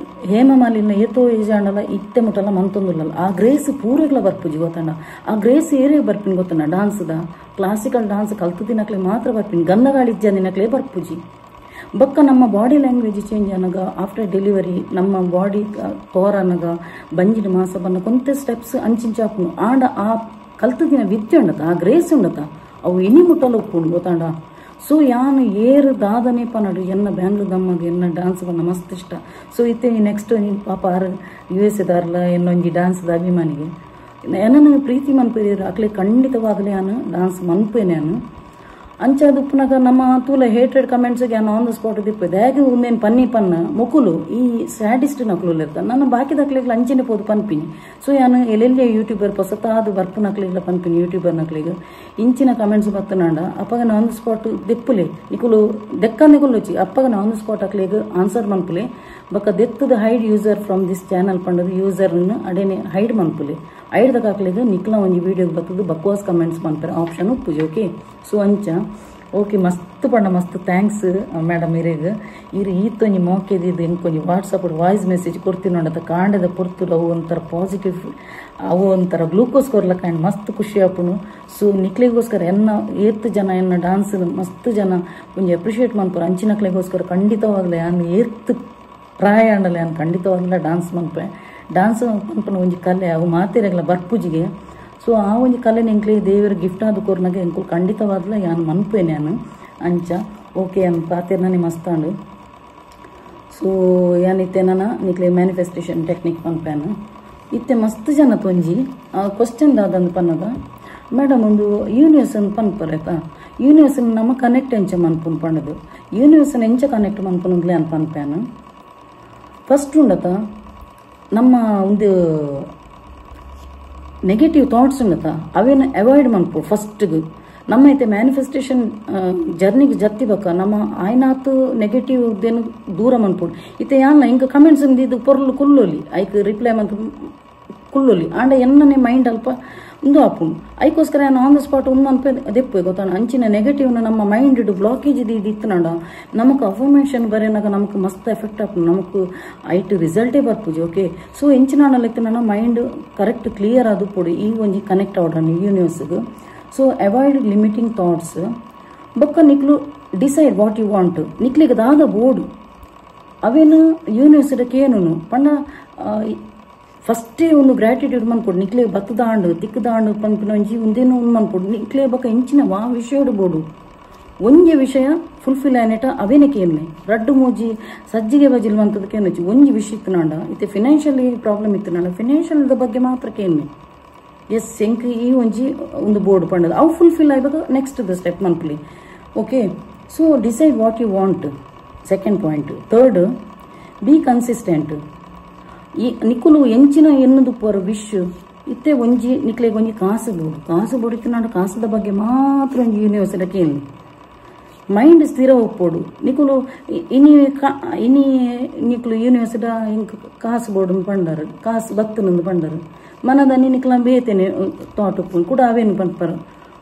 ಹೇಮಮಾಲಿನ ಏತೋ ಏಜಾಂಡಲ ಇತ್ತೆ ಮುಟ್ಟಲ್ಲ ಮಂತೊಂದುಲ್ಲಲ್ಲ ಆ ಗ್ರೇಸ್ ಪೂರೆಗ್ಲ ಬರ್ಪುಜಿ ಗೊತ್ತಣ್ಣ ಆ ಗ್ರೇಸ್ ಏರೇ ಬರ್ಪಿನಿ ಗೊತ್ತಣ್ಣ ಡಾನ್ಸ್ದ ಕ್ಲಾಸಿಕಲ್ ಡಾನ್ಸ್ ಕಲ್ತು ದಿನಕ್ಲೆ ಮಾತ್ರ ಬರ್ಪಿನಿ ಗನ್ನಗಾಳಿ ಇಜ್ಜ ದಿನಕ್ಲೆ ಬರ್ಪುಜಿ ಬೊಕ್ಕ ನಮ್ಮ body language change ಅನಗ ಆಫ್ಟರ್ ಡೆಲಿವರಿ ನಮ್ಮ ಬಾಡಿ ತೋರ್ ಅನಗ ಬಂಜಿನ ಮಾಸ ಬನ್ನ ಕೊಂತೆ ಸ್ಟೆಪ್ಸ್ ಅಂಚಿಂಚಾಪುನು ಆಂಡ ಆ ಕಲ್ತು ದಿನ ವಿದ್ಯೆ ಉಂಡತ ಆ ಗ್ರೇಸ್ ಉಂಡತ ಅವು ಇನಿ ಮುಟ್ಟಲ ಉಪ್ಪುಂಡು ಗೊತ್ತಾಂಡ ಸೊ ಯಾನು ಏರು ದಾದನೆ ಪನಡು ಎನ್ನ ಬ್ಯಾಂಗ್ಳೂರ್ ದಮ್ಮಗ ಎನ್ನ ಡಾನ್ಸ್ ಬಣ್ಣ ಮಸ್ತ್ ಇಷ್ಟ ಸೊ ಇತ್ತೆ ನೆಕ್ಸ್ಟ್ ಪಾಪ ಆರು ಯು ಎಸ್ ದಾರ್ಲ ಎನ್ನೊಂಜಿ ಡಾನ್ಸ್ದ ಅಭಿಮಾನಿಗೆ ಎನ್ನ ಪ್ರೀತಿ ಮನ್ಪೇರು ಅಕ್ಲೆ ಖಂಡಿತವಾಗಲೇ ಯಾನು ಡಾನ್ಸ್ ಮನ್ಪೇನೆ ನಾನು ಅಂಚಾದ ಉಪ್ಪುನಾಗ ನಮ್ಮ ತೂಲ ಹೇಟ್ರೆಡ್ ಕಮೆಂಟ್ಸ್ಗೆ ಯಾನು on the spot ದಿಪ್ಪು ದ್ಯಾಗ ಒಂದೇನು ಪನ್ನಿ ಪನ್ನ ಮುಕುಲು ಈ ಸ್ಯಾಡಿಸ್ಟ್ ನಕಲು ಇರ್ತಾರೆ ನಾನು ಬಾಕಿದ ಅಂಚನೆ ಪೋದು ಪನ್ಪಿನಿ ಸೊ ಯಾನು ಎಲ್ಲೆಲ್ಲಿ ಯೂಟ್ಯೂಬರ್ ಹೊಸತಾದ ಬರ್ಪು ನಕ್ಲಿಗ್ಲ ಪನ್ಪಿನಿ ಯೂಟ್ಯೂಬರ್ ನಕ್ಲಿಗೆ ಇಂಚಿನ ಕಮೆಂಟ್ಸ್ ಬತ್ತನಾಂಡ ಅಪ್ಪಗ on the spot ದೆಪ್ಪುಲೆ ನಿಕುಲು ದೆಕ್ಕ ನಿಕುಲು ಅಪ್ಪಗ on the spot ಅಕ್ಲಿಗೆ answer ಮನ್ಪುಲೆ ಬೊಕ್ಕ ದೆತ್ತದ hide user from this channel ಪಂಡದು ಯೂಸರ್ನ ಅಡೇನೆ ಹೈಡ್ ಮನ್ಪುಲೆ ಹೈಡ್ ದಕ್ಕಾಕ್ಲಿಗೆ ನಿಕ್ಲ ಒಂಜಿ ವೀಡಿಯೋ ಬತ್ತದು ಬಕ್ವಾಸ್ ಕಮೆಂಟ್ಸ್ ಮನ್ಪರೆ ಆಪ್ಷನ್ ಉಪ್ಪುಜಿ ಓಕೆ ಸೊ ಅಂಚ ಓಕೆ ಮಸ್ತ್ ಪಂಡ ಮಸ್ತ್ thanks madam ಇರೇಗ್ ಇರು ಈತೊಂಜಿ ಮೋಕೆದಿದ್ದು ಇಂಕೊಂಜಿ WhatsApp voice message ಕೊಡ್ತೀನಿ ನೋಡತ್ತ ಕಾಂಡದ ಪೊರ್ತುಡು ಅವು ಒಂಥರ ಪಾಸಿಟಿವ್ ಅವು ಒಂಥರ ಗ್ಲೂಕೋಸ್ ಕೊರ್ಲಕ್ಕ ಆ್ಯಂಡ್ ಮಸ್ತ್ ಖುಷಿ ಆಪುನು ಸೊ ನಿಕ್ಲಿಗೋಸ್ಕರ ಎನ್ನ ಏತ್ ಜನ ಎನ್ನ ಡಾನ್ಸ್ ಮಸ್ತ್ ಜನ ಒಂಜಿ ಅಪ್ರಿಷಿಯೇಟ್ ಮನ್ಪುರು ಅಂಚಿನಕ್ಲಿಗೋಸ್ಕರ ಖಂಡಿತವಾಗ್ಲೇ ಯಾನ್ ಏತ್ ಪ್ರಾಯ ಅಂಡಲ ಯಾನ್ ಖಂಡಿತವಾಗ್ಲೇ ಡಾನ್ಸ್ ಮನ್ಪೆ ಡಾನ್ಸ್ ಮನ್ಪುನ ಒಂಜಿ ಕಲೆ ಅವು ಮಾತಿರಗ್ಲ ಬರ್ಪುಜಿಗೆ ಸೊ ಆ ಒಂಜಿ ಕಲೆ ಎಂಕ್ಲೆ ದೇವರ ಗಿಫ್ಟ್ ಆದ ಕೊರ್ನಾಗ ಎಂಕುಲು ಖಂಡಿತವಾದ್ಲ ಯಾನ್ ಮನ್ಪೇನೆ ಯಾನು ಅಂಚ ಓಕೆ ಯಾನ್ ಪಾತಿರ್ನೇ ಮಸ್ತಾಂಡು ಸೊ ಯಾನ್ ಇತ್ತೆ ನನ್ನ ನಿಕ್ಲೆ ಮ್ಯಾನಿಫೆಸ್ಟೇಷನ್ ಟೆಕ್ನಿಕ್ ಪನ್ಪೇನು ಇತ್ತೆ ಮಸ್ತ್ ಜನ ತೊಂಜಿ ಕ್ವಶನ್ ದಾದಂದು ಪನ್ನಗ ಮೇಡಮ್ ಒಂದು ಯೂನಿವರ್ಸ್ ಅಂತ ಪನ್ಪರ್ ಆಯ್ತಾ ಯೂನಿವರ್ಸ್ ನಮ್ಮ ಕನೆಕ್ಟ್ ಎಂಚ ಮನ್ಪುನ್ ಪಂಡದು ಯೂನಿವರ್ಸ್ ಎಂಚ ಕನೆಕ್ಟ್ ಮನ್ಪುನುಂದ್ಲೆ ಅನ್ ಪನ್ಪೇನು ಫಸ್ಟ್ ಉಂಡತ ನಮ್ಮ ಒಂದು ನೆಗೆಟಿವ್ ಥಾಟ್ಸ್ ಉಂಡತ ಅವೇನು ಅವಾಯ್ಡ್ ಮನ್ಪು ಫಸ್ಟ್ಗೆ ನಮ್ಮ ಐತೆ ಮ್ಯಾನಿಫೆಸ್ಟೇಷನ್ ಜರ್ನಿಗೆ ಜತ್ತಿ ಬಕ್ಕ ನಮ್ಮ ಆಯ್ನಾತು ನೆಗೆಟಿವ್ ದೇನು ದೂರ ಮನ್ಪುಡು ಇತ್ತೆ ಯಾನ್ ಇಂಕ ಕಮೆಂಟ್ಸ್ ಇದು ಪೊರ್ಲು ಕುಲ್ಲೊಲಿ ಐಕ್ ರಿಪ್ಲೈ ಮಂತ್ ಕುಲ್ಲೊಲಿ ಆಂಡ ಎನ್ನನೆ ಮೈಂಡ್ ಅಲ್ಪ ಉಂದು ಆಪುಂಡು ಐಕೋಸ್ಕರ ಯಾನ್ on the spot ಉಂದು ಅನ್ಪೆ ದೆಪ್ಪು ಗೊತ್ತಾಣ ಅಂಚಿನ ನೆಗೆಟಿವ್ನ ನಮ್ಮ ಮೈಂಡ್ ಬ್ಲಾಕೇಜ್ ಇದು ಇತ್ತನಾಡ ನಮಕ್ ಅಫರ್ಮೇಷನ್ ಬರೇನಾಗ ನಮಕ್ ಮಸ್ತ್ ಎಫೆಕ್ಟ್ ಆಪುಂಡು ನಮಕ್ ಐಟ್ ರಿಸಲ್ಟೇ ಬರ್ಪುಜಿ ಓಕೆ ಸೊ ಎಂಚಿನ ನನ್ನ mind correct clear ಆದು ಪೊಡು ಈ ಒಂಜಿ connect ಆವಡ ಯೂನಿವರ್ಸ್ಗೆ so avoid limiting thoughts ಬೊಕ್ಕ ನಿಕ್ಲು decide what you want ನಿಕ್ಲಿಗೆ ದಾದ ಬೋರ್ಡು ಅವೇನು ಯೂನಿವರ್ಸಿಟಕ್ಕೆ ಏನು ಪಂಡ ಫಸ್ಟೇ ಒಂದು ಗ್ರ್ಯಾಟಿಟ್ಯೂಡ್ ಮನ್ಪೊಡು ನಿಕ್ಲೆ ಬತ್ತದಾಂಡು ತಿಕ್ಕದಾಂಡು ಪನ್ಪಿನ ಒಂಜಿ ಒಂದೇನು ಒಂದು ಮನ್ಪೊಡು ನಿಕ್ಲೆ ಬೊಕ್ಕ ಇಂಚಿನ ವಾ ವಿಷಯಡು ಬೋಡು ಒಂಜಿ ವಿಷಯ ಫುಲ್ಫಿಲ್ ಆಯ್ನೆಟ ಅವೇನೆ ಕೇನ್ನೆ ರಡ್ಡು ಮೂಜಿ ಸಜ್ಜಿಗೆ ಬಜಿಲ್ ಮಂತದ ಕೇನೊಚ್ಚಿ ಒಂಜಿ ವಿಷಯ ಇತ್ತನಾಂಡ ಇತ್ತೆ ಫಿನಾನ್ಷಿಯಲಿ ಪ್ರಾಬ್ಲಮ್ ಇತ್ತನಾಂಡ ಫಿನಾನ್ಷಿಯಲ್ ಬಗ್ಗೆ ಮಾತ್ರ ಕೇನ್ನೆ ಎಸ್ ಎಂಕ್ ಈ ಒಂಜಿ ಒಂದು ಬೋರ್ಡ್ ಪಂಡದ ಅವು ಫುಲ್ಫಿಲ್ ಆಯ್ಬೇಕು next the step ಮನ್ಪುಲಿ okay so decide what you want second point third be consistent ಈ ನಿಕುಲು ಎಂಚಿನ ಎನ್ನುದು ಪೋರ ವಿಶ್ ಇತ್ತೆ ಒಂಜಿ ನಿಕ್ಲೆಗ್ ಒಂಜಿ ಕಾಸು ಬೋಡು ಕಾಸು ಬೋಡಿತ್ತಿನಾಂಡ ಕಾಸದ ಬಗ್ಗೆ ಮಾತ್ರ ಒಂಜಿ ಯೂನಿವರ್ಸಿಟಿ ಕೇನ್ನೆ ಮೈಂಡ್ ಸ್ಥಿರ ಒಪ್ಪೋಡು ನಿಕುಲು ಇನಿ ಇನಿ ನಿಕುಲು ಯೂನಿವರ್ಸಿಟ ಇಂಕ್ ಕಾಸು ಬೋಡು ಪಂಡರು ಕಾಸು ಬತ್ತನಂದು ಪಂಡರು ಮನದನ್ನಿ ನಿಕ್ಲ ಬೇತೇನೆ ಥಾಟ್ ಉಪ್ಪು ಕೂಡ ಅವೇನು ಪನ್ಪರು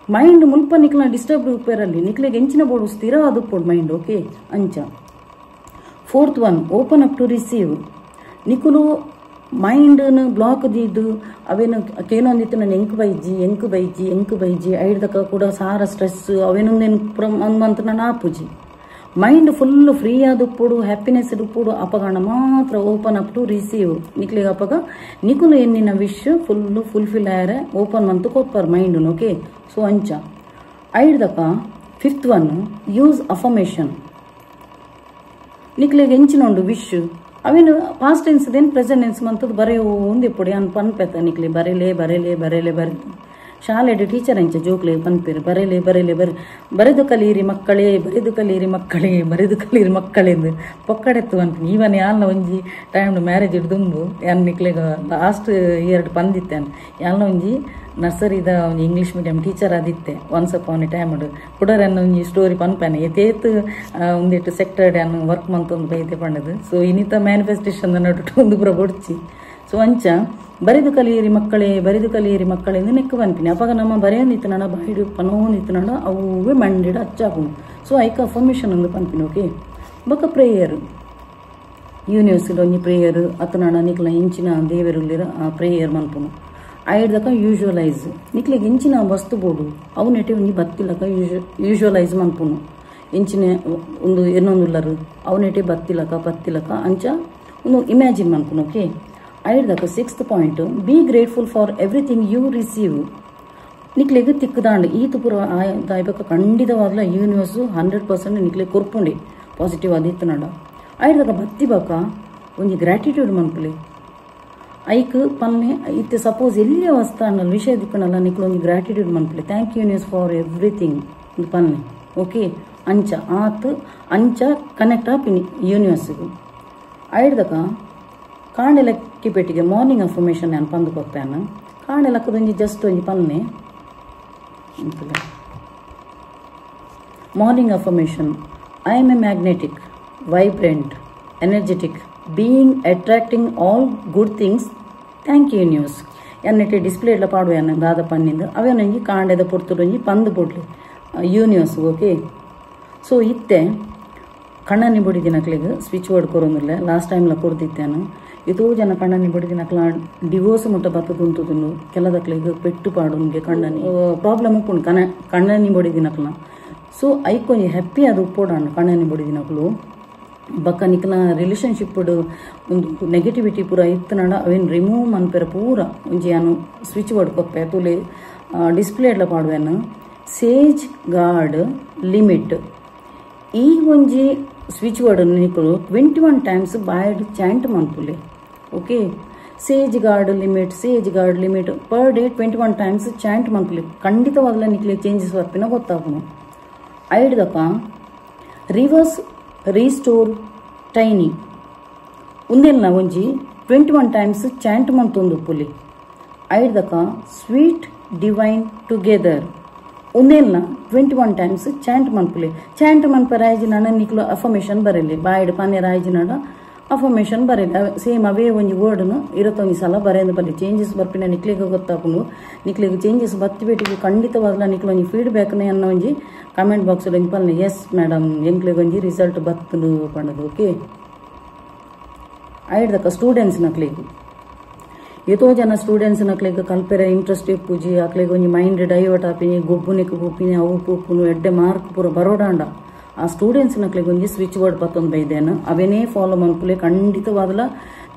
ಮೈಂಡ್ ಮುಲ್ಪ ನಿಕ್ಲ ಡಿಸ್ಟರ್ಬ್ ಉಪ್ಪೇರಲ್ಲಿ ನಿಕ್ಲೆಗ್ ಎಂಚಿನ ಬೋಡು ಸ್ಥಿರ ಆದುಪ್ಪೋಡು ಮೈಂಡ್ ಓಕೆ ಅಂಚ fourth one open up to receive ನಿಕುಲು ಮೈಂಡ್ನು block ದೀದು ಅವೇನು ಕೇನೊಂದಿತ್ತು ನಾನು ಎಂಕ್ ಬೈಜಿ ಎಂಕ್ ಬೈಜಿ ಎಂಕ್ ಬೈಜಿ ಐಡ್ದಕ್ಕ ಕೂಡ ಸಾರ ಸ್ಟ್ರೆಸ್ ಅವೇನೊಂದೇನು ಮಂತ್ ನಾನು ಆಪುಜಿ mind full free ಆದುಪ್ಪೋಡು happiness ಉಪ್ಪೋಡು ಅಪಗಾಣ ಮಾತ್ರ open up to receive ನಿಕ್ಲಿಗೆ ಅಪಗ ನಿಕುಲು ಎನ್ನಿನ wish full fulfil ಆಯರೆ open ಮಂತು ಕೊಪ್ಪರ್ ಮೈಂಡ್ನು ಓಕೆ ಸೊ ಅಂಚ ಐಡ್ದಕ್ಕ fifth one use affirmation ನಿಕ್ಲಿಗೆ ಎಂಚಿನ ಉಂಡು ವಿಶ್ ಅವೇನು ಪಾಸ್ಟ್ ಟೆನ್ಸ್ ದೇನು ಪ್ರೆಸೆಂಟ್ ಟೆನ್ಸ್ ಮಂತದ್ದು ಬರೆಯೋ ಒಂದು ಇಪ್ಪುಡು ಯಾನ್ ಪನ್ಪೆತ ನಿಕ್ಲಿ ಬರೆಲೆ ಬರೆಲೆ ಬರೆಲೆ ಬರೆ ಶಾಲೆಡ್ ಟೀಚರ್ ಅಂಚ ಜೋಕ್ಲೆ ಪನ್ಪೇರು ಬರೆಲೆ ಬರೆಲೆ ಬರೆ ಬರೆದು ಕಲೀರಿ ಮಕ್ಕಳೇ ಬರೆದು ಕಲೀರಿ ಮಕ್ಕಳೇ ಬರೆದು ಕಲೀರಿ ಮಕ್ಕಳೆಂದು ಪೊಕ್ಕಡೆತ್ತು ಅನ್ಪಿನಿ ಈವನ್ ಯಾಲ್ನ ಒಂಜಿ ಟೈಮ್ ಮ್ಯಾರೇಜ್ ದುಂಬು ಯಾನ್ ನಿಕ್ಲೆಗ ಲಾಸ್ಟ್ ಇಯರ್ ಪಂದಿತ್ತೇನೆ ಯಾಲ್ನ ಒಂಜಿ ನರ್ಸರಿದ ಒಂಜಿ English medium teacher ಆದಿತ್ತೆ once upon A time ಕುಡರನ್ನು ಒಂಜಿ ಸ್ಟೋರಿ ಪನ್ಪಾನೆ ಏತೇತ್ ಒಂದಿಟ್ಟು ಸೆಕ್ಟರ್ಡ್ ಅನ್ನು ವರ್ಕ್ ಮಂತೊಂದು ಬೈತೆ ಪಂಡದು ಸೊ ಇನ್ನಿತ ಮ್ಯಾನಿಫೆಸ್ಟೇಷನ್ ನಡುಟು ಒಂದು ಪುರ ಬೊಡ್ಚಿ ಸೊ ಅಂಚ ಬರೆದು ಕಲಿಯಿರಿ ಮಕ್ಕಳೇ ಬರೆದು ಕಲಿಯಿರಿ ಮಕ್ಕಳೇ ಎಂದು ನೆಕ್ಕು ಪನ್ಪಿನಿ ಅಪಗ ನಮ್ಮ ಬರೆಯೊಂದಿತ್ತನಾಡ ಬಾಯಿಡು ಪನೋಂದಿತ್ತನಾಡ ಅವೇ ಮಂಡಿಡು ಅಚ್ಚಾಪುಂಡು ಸೊ ಐಕ ಅಫರ್ಮೇಷನ್ ಒಂದು ಪನ್ಪಿನಿ ಓಕೆ ಬೊಕ ಪ್ರೇಯರ್ ಯೂನಿವರ್ಸಿಟಿ ಒಂಜಿ ಪ್ರೇಯರ್ ಅತನಾಡ ನಿಕ್ಲ ಇಂಚಿನ ದೇವೆರುಲ್ಲಿರ ಆ ಪ್ರೇಯರ್ ಮನ್ಪುನು ಐಡ್ದಕ ಯೂಶುವಲೈಸ್ ನಿಕ್ಲೆಗ್ ಇಂಚಿನ ವಸ್ತು ಬೋಡು ಅವು ನೆಟೆ ಒಂಜಿ ಬತ್ತಿಲಕ ಯೂಶುವಲೈಸ್ ಮನ್ಪುನು ಇಂಚಿನ ಒಂದು ಎನ್ನೊಂದುಲ್ಲರು ಅವು ನೆಟೆ ಬತ್ತಿಲಕ ಬತ್ತಿಲಕ ಅಂಚ ಒಂದು ಇಮ್ಯಾಜಿನ್ ಮನ್ಪುನು ಓಕೆ ಐಡ್ದಕ sixth point be grateful for everything you receive ನಿಕ್ಲೆಗ್ ತಿಕ್ಕದಾಂಡ್ ಈತ ಪೂರ ದಾಯ್ಬೇಕ ಖಂಡಿತವಾಗ್ಲ ಯೂನಿವರ್ಸು 100% ನಿಕ್ಲೆಗ್ ಕೊರ್ಪುಂಡಿ ಪಾಸಿಟಿವ್ ಆದಿತ್ತನಾಡ ಐಡ್ದಕ ಬತ್ತಿ ಬಾಕ ಒಂಜಿ ಗ್ರ್ಯಾಟಿಟ್ಯೂಡ್ ಮನ್ಪುಲೆ ಐಕ್ ಪನ್ನೆ ಇತ್ತೆ ಸಪೋಸ್ ಎಲ್ಲಿ ವಸ್ತಾಂಡಲ್ಲ ವಿಷಯ ದಿಕ್ಕಣಲ್ಲ ನಿಕ್ಲು ಒಂಜಿ gratitude ಮನ್ಪುಲೆ thank you universe for everything ಒಂದು ಪನ್ನೆ ಓಕೆ ಅಂಚ ಆತ್ ಅಂಚ ಕನೆಕ್ಟ್ ಆಪಿನಿ ಯೂನಿವರ್ಸಿಗೆ ಐಡ್ದಕ ಕಾಂಡೆಲಕ್ಕಿ ಪೆಟ್ಟಿಗೆ ಮಾರ್ನಿಂಗ್ ಅಫರ್ಮೇಷನ್ ನಾನು ಪಂದು ಕೊಪ್ಪಾನು ಕಾಂಡೆಲಕ್ಕದೊಂಜಿ ಜಸ್ಟ್ ಒಂಜಿ ಪನ್ನೆ morning affirmation I am a magnetic vibrant energetic being attracting all good things thank you universe ಎನ್ನೆಟ್ಟಿ display ಎಲ್ಲ ಪಾಡುವೆ ದಾದ ಪನ್ನಿಂದು ಅವೇನೊಂಜಿ ಕಾಂಡೆದ ಪೊರ್ತುಡೊಂಜಿ ಪಂದು ಪೊಡ್ಲಿ universe okay so ಇತ್ತೆ ಕಣ್ಣನಿ ಬೊಡಿದಿನಕ್ಲೆಗ್ ಸ್ವಿಚ್ ವರ್ಡ್ ಕೊರೊಂದಿಲ್ಲ ಲಾಸ್ಟ್ ಟೈಮ್ಲ ಕೊರ್ದಿತ್ತೇನು ಇದೋ ಜನ ಕಣ್ಣನಿ ಬೊಡಿದಿನಕ್ಲ ಡಿವೋರ್ಸ್ ಮುಟ್ಟ ಬತ್ತದುಂತುದುಂಡು ಕೆಲದಕ್ಲೆಗ್ ಪೆಟ್ಟು ಪಾಡುನ್ಗೆ ಕಣ್ಣನಿ ಪ್ರಾಬ್ಲಮ್ ಉಪ್ಪುಂಡು ಕಣ್ಣನಿ ಬೊಡಿದಿನಕ್ಲ ಸೊ ಐಕೊಂಜಿ ಹ್ಯಾಪಿ ಅದು ಉಪ್ಪೋಡಾಂಡು ಕಣ್ಣನಿ ಬೊಡಿದಿನಕ್ಲು ಬಕ್ಕ ನಿಕ್ಲ ರಿಲೇಷನ್ಶಿಪ್ ಒಂದು ನೆಗೆಟಿವಿಟಿ ಪೂರ ಇತ್ತನಾಡ ಅವೇನು ರಿಮೂವ್ ಮನ್ಪೆರ ಪೂರ ಒಂಜಿ ಯಾನು ಸ್ವಿಚ್ ವರ್ಡ್ ಕೊಪ್ಪೆ ತುಲೆ ಡಿಸ್ಪ್ಲೇ ಎಡ್ಲ ಪಾಡುವೆನು Sage guard limit ಈ ಒಂಜಿ ಸ್ವಿಚ್ ವರ್ಡ್ ನಿಕುಲು 21 ಟೈಮ್ಸ್ ಬಾಯ್ಡ್ ಚಾಂಟ್ ಮನ್ಪುಲೆ okay sage guard limit sage guard limit per day 21 times chant ಮನ್ಪುಲೆ ಖಂಡಿತವಾಗ್ಲ ನಿಕ್ಲೆ changes ಬರ್ಪಿನ ಗೊತ್ತಾಪುನು ಐಡ್ದಕ reverse restore tiny ಉಂದೆಲ್ನ ಒಂಜಿ 21 ಟೈಮ್ಸ್ ಚಾಂಟ್ ಮಂತೊಂದು ಪುಲಿ ಐಡ್ದಕ sweet divine together ಉಂದೆಲ್ನ 21 times chant ಮನ್ಪುಲಿ chant ಮನ್ಪ ರಾಯಜಿನಾಡ ನಿಕ್ಲು affirmation ಬರಲಿ ಬಾಯ್ಡ್ ಪಾನೆ ರಾಯಜಿನಾಡ ಅಫರ್ಮೇಷನ್ ಬರಲಿ ಸೇಮ್ ಅವೇ ಒಂಜಿ ವರ್ಡ್ನು ಇರತ್ತೊಂಜಿ ಸಲ ಬರೆಯಂದು ಬರಲಿ ಚೇಂಜಸ್ ಬರ್ಪಿನ ನಿಕ್ಲಿಗೆ ಗೊತ್ತಾಪುಂಡು ನಿಕ್ಲಿಗೆ ಚೇಂಜಸ್ ಬತ್ತಿ ಬೇಟಿಗೆ ಖಂಡಿತವಾಗ್ಲ ನಿಕ್ಲು ಒಂಜಿ ಫೀಡ್ಬ್ಯಾಕ್ನೇ ಅನ್ನೋ ಒಂಜಿ ಕಮೆಂಟ್ ಬಾಕ್ಸ್ ಒಂಜಿ ಪಲ್ಲೆ ಎಸ್ ಮೇಡಮ್ ಎಂಕ್ಲಿಗೆ ಒಂಜಿ ರಿಸಲ್ಟ್ ಬತ್ತುಂಡು ಪಂಡದು ಓಕೆ ಐಡ್ದಕ್ಕ ಸ್ಟೂಡೆಂಟ್ಸ್ ನಕ್ಲಿಗೆ ಏತೋ ಜನ ಸ್ಟೂಡೆಂಟ್ಸ್ ನಕ್ಲಿಗೆ ಕಲ್ಪೆರೆ ಇಂಟ್ರೆಸ್ಟ್ ಇಪ್ಪುಜಿ ಅಕ್ಲಿಗೆ ಒಂಜಿ ಮೈಂಡ್ ಡೈವರ್ಟ್ ಆಪಿನಿ ಗೊಬ್ಬುನಿಕ್ ಪೂಪಿನಿ ಅವು ಪೂಪುನು ಎಡ್ಡೆ ಮಾರ್ಕ್ ಪೂರ ಬರೋಡಾಂಡ ಆ ಸ್ಟೂಡೆಂಟ್ಸ್ ನಕ್ಲೆಗ್ ಒಂಜಿ ಸ್ವಿಚ್ ಬೋರ್ಡ್ ಪತ್ತೊಂದು ಬೈದೇನು ಅವೇನೇ ಫಾಲೋ ಮನ್ಪುಲೆ ಖಂಡಿತವಾದಲ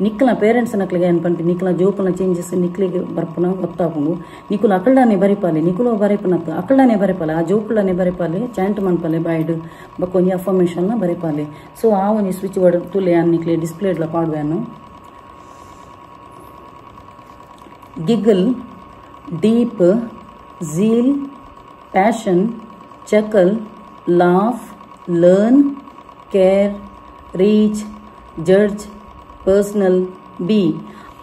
ನಿಕ್ಕಲ ಪೇರೆಂಟ್ಸ್ ನಕ್ಲೆಗೆ ಏನು ಪನ್ಪಿ ನಿಕ್ಕಲ ಜೋಕುಲ ಚೇಂಜಸ್ ನಿಕ್ಲಿಗೆ ಬರ್ಪುನ ಗೊತ್ತಾಪುಂಡು ನಿಕುಲು ಅಕಲ್ಡಾನೆ ಬರಿಪಾಲೆ ನಿಕುಲು ಬರೆಪುನತ್ತು ಅಕಲ್ಡಾನೆ ಬರೆಪಾಲೆ ಆ ಜೋಕುಲನೆ ಬರೆಪಾಲೆ ಚಾಂಟ್ ಮನ್ಪಾಲೆ ಬಾಯ್ಡ್ ಬೊಕ್ಕ ಒಂಜಿ ಅಫರ್ಮೇಷನ್ನ ಬರೆಪಾಲೆ ಸೊ ಆ ಒಂಜಿ ಸ್ವಿಚ್ ಬೋರ್ಡ್ ತುಲೆ ಯಾನ್ ನಿಕ್ಲೆ ಡಿಸ್ಪ್ಲೇಡ್ಲ ಪಾಡುವೆನು giggle deep zeal passion chuckle laugh learn care reach judge personal be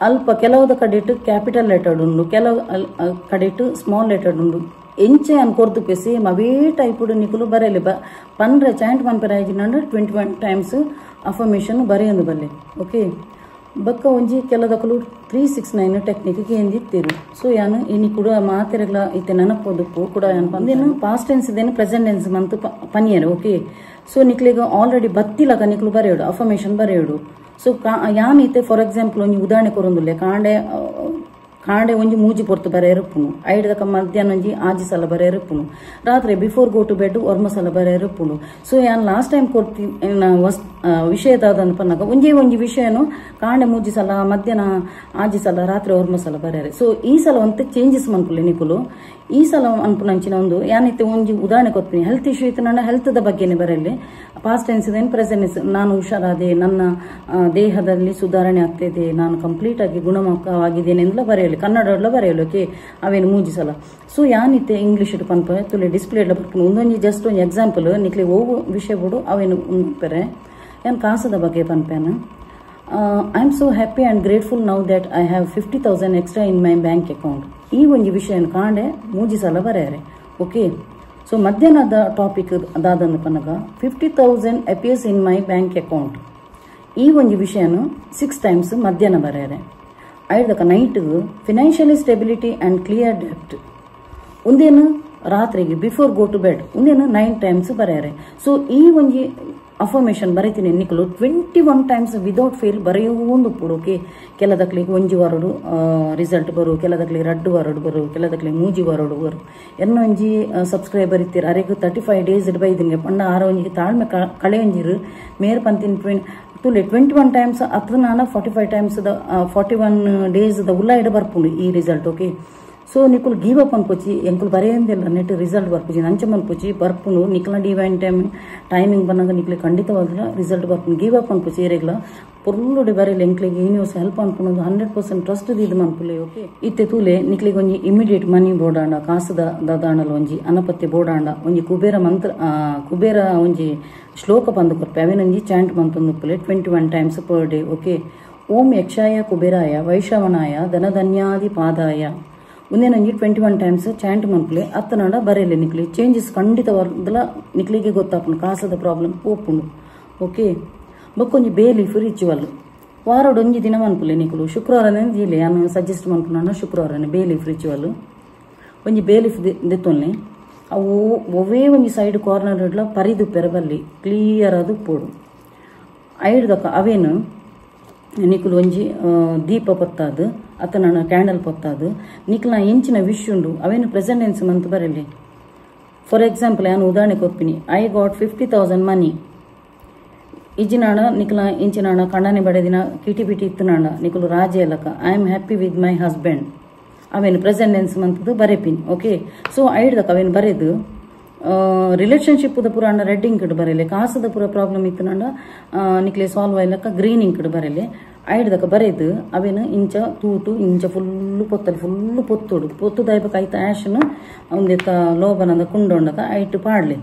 ಅಲ್ಪ ಕೆಲವುದ ಕಡೆಟ್ ಕ್ಯಾಪಿಟಲ್ ಲೆಟರ್ ಉಂಡು ಕೆಲವು ಕಡೆಟ್ ಸ್ಮಾಲ್ ಲೆಟರ್ ಉಂಡು ಎಂಚೆ ಅನ್ ಕೊರ್ದುಪೆ ಸೇಮ್ ಅವೇ ಟೈಪುಡು ನಿಕುಲು ಬರೆಲೆ ಪನ್ರೆ ಚಾಂಟ್ ಮನ್ಪೆರೆ ಆಯ್ಜಿನಂಡ 21 ಟೈಮ್ಸ್ ಅಫರ್ಮೇಷನ್ ಬರೆಯೊಂದು ಬಲ್ಲೆ ಓಕೆ ಬೊಕ್ಕ ಒಂಜಿ ಕೆಲದಕುಲು 369 ಟೆಕ್ನಿಕ್ ಕೇಂದಿತ್ತೆರು ಸೊ ಯಾನು ಇನಿ ಕೂಡ ಮಾತೆರೆಗ್ಲ ಇತ್ತೆ ನೆನಪೊದುಪ್ಪು ಕೂಡ ಯಾನ್ ಪಂದೇನು ಪಾಸ್ಟ್ ಟೆನ್ಸ್ ಇದೇನು ಪ್ರೆಸೆಂಟ್ ಟೆನ್ಸ್ ಮಂತ್ ಪನಿಯರು ಓಕೆ ಸೊ ನಿಕ್ಲೆಗ್ ಆಲ್ರೆಡಿ ಬತ್ತಿಲಕ ನಿಕ್ಲು ಬರೆಯೋಡು ಅಫರ್ಮೇಷನ್ ಬರೆಯೋಡು ಸೊ ಯಾನ್ ಇತ್ತೆ ಫಾರ್ ಎಕ್ಸಾಂಪಲ್ ಒಂಜಿ ಉದಾಹರಣೆ ಕೊರೊಂದುಲ್ಲೆ ಕಾಂಡೆ ಕಾಂಡೆ ಒಂಜಿ ಮೂಜಿ ಪೊರ್ತು ಬರೆಯರುಪ್ಪುನು ಐಡ್ದಕ ಮಧ್ಯಾಹ್ನ ಒಂಜಿ ಆಜಿ ಸಲ ಬರೆಯರುಪ್ಪುನು ರಾತ್ರಿ before go to bed ಒರ್ಮ ಸಲ ಬರೆಯರುಪ್ಪುನು ಸೊ ಯಾನ್ ಲಾಸ್ಟ್ ಟೈಮ್ ಕೊರ್ತಿ ವಿಷಯ ದಾದನ್ ಪನ್ನಗ ಒಂಜೇ ಒಂಜಿ ವಿಷಯನು ಕಾಂಡೆ ಮೂಜಿ ಸಲ ಮಧ್ಯಾಹ್ನ ಆಜಿ ಸಲ ರಾತ್ರಿ ಒರ್ಮ ಸಲ ಬರೆಯರೆ ಸೊ ಈ ಸಲ ಒಂತೆ ಚೇಂಜಸ್ ಮನ್ಪುಲೆ ನಿಕುಲು ಈ ಸಲ ಅನ್ಪುನಂಚಿನ ಒಂದು ಯಾನಿತ್ತೆ ಒಂಜಿ ಉದಾಹರಣೆ ಕೊರ್ತೀನಿ ಹೆಲ್ತ್ ಇಶ್ಯೂ ಇತ್ತು ನನ್ನ ಹೆಲ್ತ್ದ ಬಗ್ಗೆನೇ ಬರೆಯಲಿ ಪಾಸ್ಟ್ ಟೆನ್ಸ್ ಇದೇನು ಪ್ರೆಸೆಂಟ್ ಟೆನ್ಸ್ ನಾನು ಹುಷಾರಾದೆ ನನ್ನ ದೇಹದಲ್ಲಿ ಸುಧಾರಣೆ ಆಗ್ತಿದೆ ನಾನು ಕಂಪ್ಲೀಟ್ ಆಗಿ ಗುಣಮುಖವಾಗಿದ್ದೇನೆ ಎಂದಲ ಬರೆಯಲಿ ಕನ್ನಡಲ್ಲ ಬರೆಯಲಿ ಓಕೆ ಅವೇನು ಮೂಜಿ ಸಲ ಸೊ ಯಾನಿತ್ತೆ ಇಂಗ್ಲೀಷ್ ಪನ್ಪ ತುಲೆ ಡಿಸ್ಪ್ಲೇ ಬರ್ಪುನು ಒಂದೊಂಜಿ ಜಸ್ಟ್ ಒಂಜಿ ಎಕ್ಸಾಂಪಲ್ ನಿಕ್ಲೆ ಓವು ವಿಷಯ ಬಿಡು ಅವೇನು ಪೆರೆ ಯಾನ್ ಕಾಸದ ಬಗ್ಗೆ ಪನ್ಪೇನು I am so happy and grateful now that I have 50,000 extra in my bank account ಈ ಒಂಜಿ ವಿಷಯನ ಕಾಂಡೆ ಮೂಜಿ ಸಲ ಬರೆಯರೆ ಓಕೆ ಸೊ ಮಧ್ಯಾಹ್ನದ topic ದಾದಂದು Pannaga 50,000 appears in my bank account ಈ ಒಂಜಿ ವಿಷಯನು 6 ಟೈಮ್ಸ್ ಮಧ್ಯಾಹ್ನ ಬರೆಯರೆ ಐದಕ night financially stability and clear ಡೆಪ್ಟ್ ಒಂದೇನು ರಾತ್ರಿಗೆ before go to bed ಒಂದೇನು 9 ಟೈಮ್ಸ್ ಬರೆಯರೆ ಸೊ ಈ ಒಂಜಿ ಅಫರ್ಮೇಷನ್ ಬರೀತೀನಿ ನಿಕಲು 21 times without fail ಬರೆಯುವೊಂದು ಪುಡು okay ಕೆಲದಕ್ಲಿಗೆ ಒಂಜಿ ವಾರಡು ರಿಸಲ್ಟ್ ಬರು ಕೆಲದಕ್ಲಿಗೆ ರಡ್ಡು ವಾರಡು ಬರು ಕೆಲದಕ್ಲಿಗೆ ಮೂಜಿ ವಾರಡು ಬರು ಎನ್ನೊಂಜಿ ಸಬ್ಸ್ಕ್ರೈಬರ್ ಇತ್ತೀರ ಅರೆಗ್ 35 ಡೇಸ್ ಬೈದಿನ್ಗೆ ಪಂಡ ಆರ ಒಂಜಿ ತಾಳ್ಮೆ ಕಳೆಯೊಂಜಿರು ಮೇರ್ ಪಂತಿನ ತುಲೆ 21 ಟೈಮ್ಸ್ ಅತ್ರ ನಾನ 45 times the 41 days the ಉಲ್ಲ ಇಡ ಬರ್ಪುಂಡು ಈ result okay so ನಿಕುಲು ಗಿವ್ ಅಪ್ ಅನ್ಪೊಚ್ಚಿ ಎಂಕುಲು ಬರೆಯಂದಿಲ್ಲ ನೆಟ್ ರಿಸಲ್ಟ್ ಬರ್ಪುಜಿ ನಂಚ ಮನ್ಪುಚಿ ಬರ್ಪುಂಡು ನಿಕ್ಲ divine time timing ಬಂದಾಗ ನಿಕ್ಲೆ ಖಂಡಿತವಾಗ್ಲ ರಿಸಲ್ಟ್ ಬರ್ಪುಂಡು ಗಿವ್ ಅಪ್ ಅನ್ಪುಚಿ ಏರೆಗ್ಲ ಪೊರ್ಲುಡೆ ಬರೆಯಲಿ ಎಂಕ್ಲೆಗ್ ಯೂನಿವರ್ಸ್ ಹೆಲ್ಪ್ ಅನ್ಪುಂಡು 100% ಟ್ರಸ್ಟ್ ಇದು ಮನ್ಪುಲೆ ಓಕೆ ಇತ್ತೆ ತೂಲೆ ನಿಕ್ಲೆಗ್ ಒಂಜಿ ಇಮಿಡಿಯೇಟ್ ಮನಿ ಬೋಡಾಂಡ ಕಾಸುದ ದಾದಾಂಡಲ ಒಂಜಿ ಅನಪತ್ತೆ ಬೋಡಾಂಡ ಒಂಜಿ ಕುಬೇರ ಮಂತ್ರ ಕುಬೇರ ಒಂಜಿ ಶ್ಲೋಕ ಬಂದು ಕೊರ್ಪೆ ಅವೇನೊಂಜಿ ಚಾಂಟ್ ಮಂತೊಂದುಪ್ಪುಲೆ 21 times per day okay ಓಂ ಯಕ್ಷಾಯ ಕುಬೇರಾಯ ವೈಶ್ರವಣಾಯ ಧನಧನ್ಯಾದಿ ಪಾದಾಯ ಒಂದೇನೊಂಜಿ 21 ಟೈಮ್ಸ್ ಚಾಂಟ್ ಮನ್ಪುಲೆ ಅತ್ತನಾಡ ಬರೆಯಲಿ ನಿಕ್ಲಿ ಚೇಂಜಸ್ ಖಂಡಿತವಾದಲ ನಿಕ್ಲಿಗೆ ಗೊತ್ತಾಪುಂಡು ಕಾಸದ ಪ್ರಾಬ್ಲಮ್ ಪೋಪುಂಡು ಓಕೆ ಬೊಕ್ಕೊಂಜಿ bay leaf ritual ವಾರಡೊಂಜಿ ದಿನ ಮನ್ಪುಲೆ ನಿಕುಲು ಶುಕ್ರವಾರನೇ ದೀಲೆ ಯಾನು ಸಜೆಸ್ಟ್ ಮನ್ಪುನ ಶುಕ್ರವಾರನೇ bay leaf ritual ಒಂಜಿ ಬೇಲೀಫ್ ದೆತ್ತೊನ್ನೆ ಅವು ಒವೇ ಒಂಜಿ ಸೈಡ್ ಕಾರ್ನರ್ ಇಡ್ಲ ಪರಿದು ಪೆರಬಲ್ಲಿ ಕ್ಲಿಯರ್ ಅದು ಪೋಡು ಐಡ್ದಕ್ಕ ಅವೇನು ನಿಕುಲು ಒಂಜಿ ದೀಪ ಪೊತ್ತಾದು ಅತನ ಕ್ಯಾಂಡಲ್ ಪೊತ್ತಾದು ನಿಕ್ಲ ಎಂಚಿನ ವಿಶ್ ಉಂಡು ಅವೇನು ಪ್ರೆಸೆಂಟ್ ಟೆನ್ಸ್ ಮಂತ್ ಬರಲಿ ಫಾರ್ ಎಕ್ಸಾಂಪಲ್ ಯಾನು ಉದಾಹರಣೆ ಕೊರ್ಪಿನಿ I got 50,000 ಮನಿ ಇಜ್ಜಿನಾಣ ನಿಕ್ಲ ಇಂಚಿನಾಣ ಕಣ್ಣನೆ ಬಡೆದಿನ ಕಿಟಿ ಪಿಟಿ ಇತ್ತನಾಣ ನಿಕುಲು ರಾಜೆ ಅಲಕ I am happy with my husband ಅವೇನು ಪ್ರೆಸೆಂಟ್ ಟೆನ್ಸ್ ಮಂತದ್ದು ಬರೆಪಿನಿ ಓಕೆ ಸೊ ಐಡ್ದಕ್ಕ ಅವೇನು ಬರೆದು ರಿಲೇಶನ್ಶಿಪ್ ಪೂರ ಅಂಡ ರೆಡ್ ಇಂಕ್ಡ್ ಬರೆಲೆ ಕಾಸದ ಪೂರ ಪ್ರಾಬ್ಲಮ್ ಇತ್ತನಂಡ ನಿಕ್ಲೆ ಸಾಲ್ವ್ ಆಯ್ಲಕ್ಕ ಗ್ರೀನ್ ಇಂಕ್ಡ್ ಬರೆಲೆ ಐಡ್ದಕ್ಕ ಬರೆದು ಅವೇನು ಇಂಚ ತೂಟು ಇಂಚ ಫುಲ್ಲು ಪೊತ್ತಲು ಫುಲ್ಲು ಪೊತ್ತೋಡು ಪೊತ್ತು ದೈಬಕ ಐತ ಆ್ಯಶನ್ ಒಂದೆತ್ತ ಲೋಬನಂದ ಕುಂಡೊಂಡದ ಐಟು ಪಾಡ್ಲೆ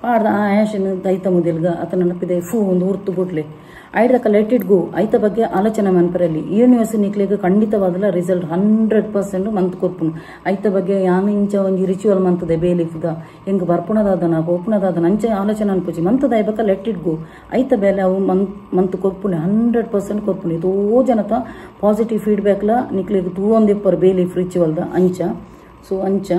ಪಾಡ್ದ ಆ ಆ್ಯಶನ್ ದೈತ ಮುದೆಲ್ಗ ಅತನ ಪಿದೆ ಫೂ ಒಂದು ಉರ್ತು ಬುಡ್ಲೆ ಐಡ್ದಕ್ಕ let it go ಐತ ಬಗ್ಗೆ ಆಲೋಚನೆ ಮನ್ಪರಲ್ಲಿ ಯೂನಿವರ್ಸ್ ನಿಕ್ಲೆಗ್ ಖಂಡಿತವಾದಲ ರಿಸಲ್ಟ್ 100% ಮಂತ್ ಕೊರ್ಪುನು ಐತ ಬಗ್ಗೆ ಯಾನು ಇಂಚ ಒಂಜಿ ರಿಚುವಲ್ ಮಂತದೆ ಬೇಲಿಫ್ದ ಹೆಂಗ್ ಬರ್ಪುಣದಾದನ ಪೋಪುಣದಾದನ ಅಂಚೆ ಆಲೋಚನೆ ಅನ್ಪುಚಿ ಮಂತದ ಐಬಕ let it go ಐತ ಬೇಲೆ ಅವು ಮಂತ್ ಕೊರ್ಪುನಿ 100% ಕೊರ್ಪುನಿ ತೋ ಜನತ ಪಾಸಿಟಿವ್ ಫೀಡ್ಬ್ಯಾಕ್ಲ ನಿಕ್ಲೆಗ್ ತೂವೊಂದಿಪ್ಪರು ಬೇಲಿಫ್ ರಿಚುವಲ್ದ ಅಂಚ ಸೊ ಅಂಚ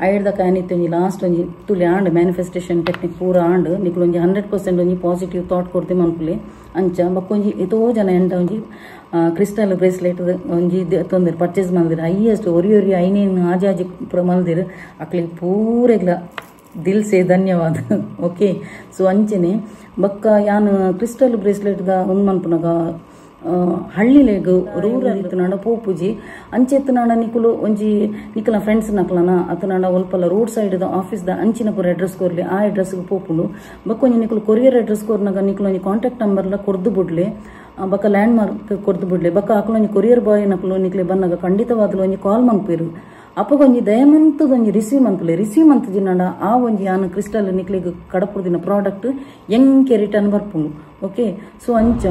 ಐಡ್ದಕ್ಕ ಏನಿತ್ತು ಒಂಜಿ ಲಾಸ್ಟ್ ಒಂಜಿ ತುಲೆ and manifestation technique ಪೂರ ಆಂಡ್ ನಿಕ್ಲು ಒಂಜಿ 100% ಒಂಜಿ ಪಾಸಿಟಿವ್ ಥಾಟ್ ಕೊಡ್ತಿ ಮನ್ಪುಲೆ ಅಂಚ ಬೊಕ್ಕೊಂಜಿ ಏತೋ ಜನ ಎಂಟ ಒಂಜಿ ಕ್ರಿಸ್ಟಲ್ ಬ್ರೇಸ್ಲೆಟ್ ಒಂಜಿ ತೊಂದರೆ ಪರ್ಚೇಸ್ ಮಲ್ದಿರು ಹೈಯೆಸ್ಟ್ ಒರಿ ಒರಿ ಐನೇನು ಆಜಿ ಆಜಿ ಪೂರ ಮಲ್ದಿರು ಅಕ್ಲಿಗೆ ಪೂರೆಗ್ಲ ದಿಲ್ ಸೆ ಧನ್ಯವಾದ. ಓಕೆ ಸೊ ಅಂಚನೆ ಬೊಕ್ಕ ಯಾನ್ ಕ್ರಿಸ್ಟಲ್ ಬ್ರೇಸ್ಲೆಟ್ ದ ಉಂದು ಮನ್ಪುನಗ ಹಳ್ಳಿಲೆಗ್ ರೂರಲ್ ಇತ್ತುನಾಂಡ ಪೋಪುಜಿ ಅಂಚೆತ್ತುನಾಂಡ ನಿಕುಲು ಒಂಜಿ ನಿಕಲ ಫ್ರೆಂಡ್ಸ್ ನಕಲನ ಅತನಾಂಡ ಒಲ್ಪಲ ರೋಡ್ ಸೈಡ್ ದ ಆಫೀಸ್ ದ ಅಂಚಿನ ಪೂರ ಅಡ್ರೆಸ್ ಕೊರ್ಲಿ ಆ ಅಡ್ರೆಸ್ ಗ್ ಪೋಪುಂಡು. ಬೊಕ್ಕ ಒಂಜಿ ನಿಕುಲು ಕೊರಿಯರ್ ಅಡ್ರೆಸ್ ಕೊರ್ನಗ ನಿಕುಲು ಒಂಜಿ ಕಾಂಟ್ಯಾಕ್ಟ್ ನಂಬರ್ ಲ ಕೊರ್ದು ಬುಡ್ಲೆ, ಬೊಕ್ಕ ಲ್ಯಾಂಡ್ ಮಾರ್ಕ್ ಕೊರ್ದು ಬುಡ್ಲೆ. ಬೊಕ್ಕ ಅಕುಲು ಒಂಜಿ ಕೊರಿಯರ್ ಬಾಯ್ ನಕುಲು ನಿಕ್ಲೆ ಬನ್ನಗ ಖಂಡಿತವಾದ್ಲು ಒಂಜಿ ಕಾಲ್ ಮನ್ಪೇರು. ಅಪಗ ಒಂಜಿ ದಯಮಂತದ ಒಂಜಿ ರಿಸೀವ್ ಮನ್ಪುಲೆ, ರಿಸೀವ್ ಮಂತುಜಿನಾಂಡ ಆ ಒಂಜಿ ಯಾನ್ ಕ್ರಿಸ್ಟಲ್ ನಿಕ್ಲೆಗ್ ಕಡಪುರ್ದಿನ ಪ್ರಾಡಕ್ಟ್ ಎಂಕೆ ರಿಟರ್ನ್ ಬರ್ಪುಂಡು. ಓಕೆ ಸೊ ಅಂಚ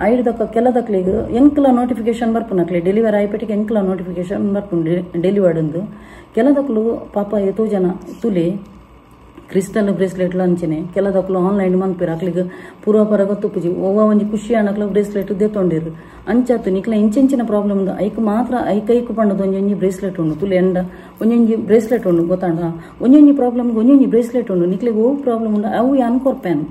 ಐಡ್ದಕ್ಕ ಕೆಲದಕ್ಲೆಗ್ ಎಂಕ್ಲ ನೋಟಿಫಿಕೇಶನ್ ಬರ್ಪುನಕ್ಲೆ ಡೆಲಿವರಿ ಆಯ್ಪೆಟಿಗೆ ಎಂಕ್ಲ ನೋಟಿಫಿಕೇಶನ್ ಬರ್ಪುಂಡು ಡೆಲಿವರ್ಡ್ ಅಂದು. ಕೆಲದಕ್ಲು ಪಾಪ ಏತೋ ಜನ ತುಲೆ ಕ್ರಿಸ್ಟಲ್ ಬ್ರೇಸ್ಲೆಟ್ ಅಂಚನೆ ಕೆಲದಕ್ಲು ಆನ್ಲೈನ್ ಮನ್ಪೇರು ಅಕ್ಲಿಗ್ ಪೂರ್ವಪರ ಗೊತ್ತುಪುಜಿ ಒವ್ವ ಒಂಜಿ ಖುಷಿ ಅಣಕ್ಲ ಬ್ರೇಸ್ಲೆಟ್ ದೆತ್ತೊಂಡಿರು. ಅಂಚಾತು ನಿಕ್ಲ ಇಂಚೆಂಚಿನ ಪ್ರಾಬ್ಲಮ್ ಉಂಡು ಐಕ್ ಮಾತ್ರ ಐಕ್ ಐಕ್ ಪಂಡದ ಒಂಜೊಂಜಿ ಬ್ರೇಸ್ಲೆಟ್ ಉಂಡು ತುಲೆ ಎಂಡ ಒಂಜೊಂಜಿ ಬ್ರೇಸ್ಲೆಟ್ ಉಂಡು ಗೊತ್ತಾಂಡ ಒಂಜೊಂಜಿ ಪ್ರಾಬ್ಲಮ್ ಒಂಜೊಂಜಿ ಬ್ರೇಸ್ಲೆಟ್ ಉಂಡು ನಿಕ್ಲೆಗ್ ಓ ಪ್ರಾಬ್ಲಮ್ ಉಂಡು ಅವು ಯಾನ್ ಕೊರ್ಪೇನು.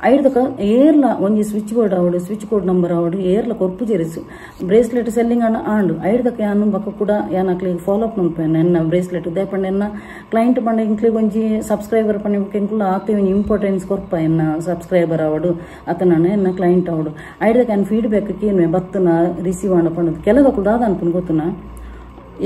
ಐಡ್ದಕ ಏರ್ಲ ಒಂಜಿ ಸ್ವಿಚ್ ಬೋರ್ಡ್ ಆವಡು switch code number ಆವಡು ಏರ್ಲ ಕೊರ್ಪುಜೆರಿಸು ಬ್ರೇಸ್ಲೆಟ್ ಸೆಲ್ಲಿಂಗ್ ಅಣ್ಣ ಆಂಡು ಐಡ್ದಕ ಯಾನು ಬೊಕ್ಕ ಕೂಡ ಯಾನ್ ಅಕ್ಲೆಗ್ ಫಾಲೋ ಅಪ್ ಮನ್ಪೇನು ಎನ್ನ ಬ್ರೇಸ್ಲೆಟ್ ದೇಪಂಡ ಎನ್ನ ಕ್ಲೈಂಟ್ ಪಂಡ ಇಂಕ್ಲೆಗ್ ಒಂಜಿ ಸಬ್ಸ್ಕ್ರೈಬರ್ ಪಂಡ ಎಂಕುಲು ಆತೆ ಒಂಜಿ ಇಂಪಾರ್ಟೆನ್ಸ್ ಕೊರ್ಪ ಎನ್ನ ಸಬ್ಸ್ಕ್ರೈಬರ್ ಆವಡು ಅತನ ಎನ್ನ ಕ್ಲೈಂಟ್ ಆವಡು. ಐಡ್ದಕ ಯಾನ್ ಫೀಡ್ಬ್ಯಾಕ್ ಕೇನುವೆ ಬತ್ತನ ರಿಸೀವ್ ಆಂಡ ಪಂಡದು ಕೆಲದಕ್ಲು ದಾದ ಅನ್ಪುನು ಗೊತ್ತುನ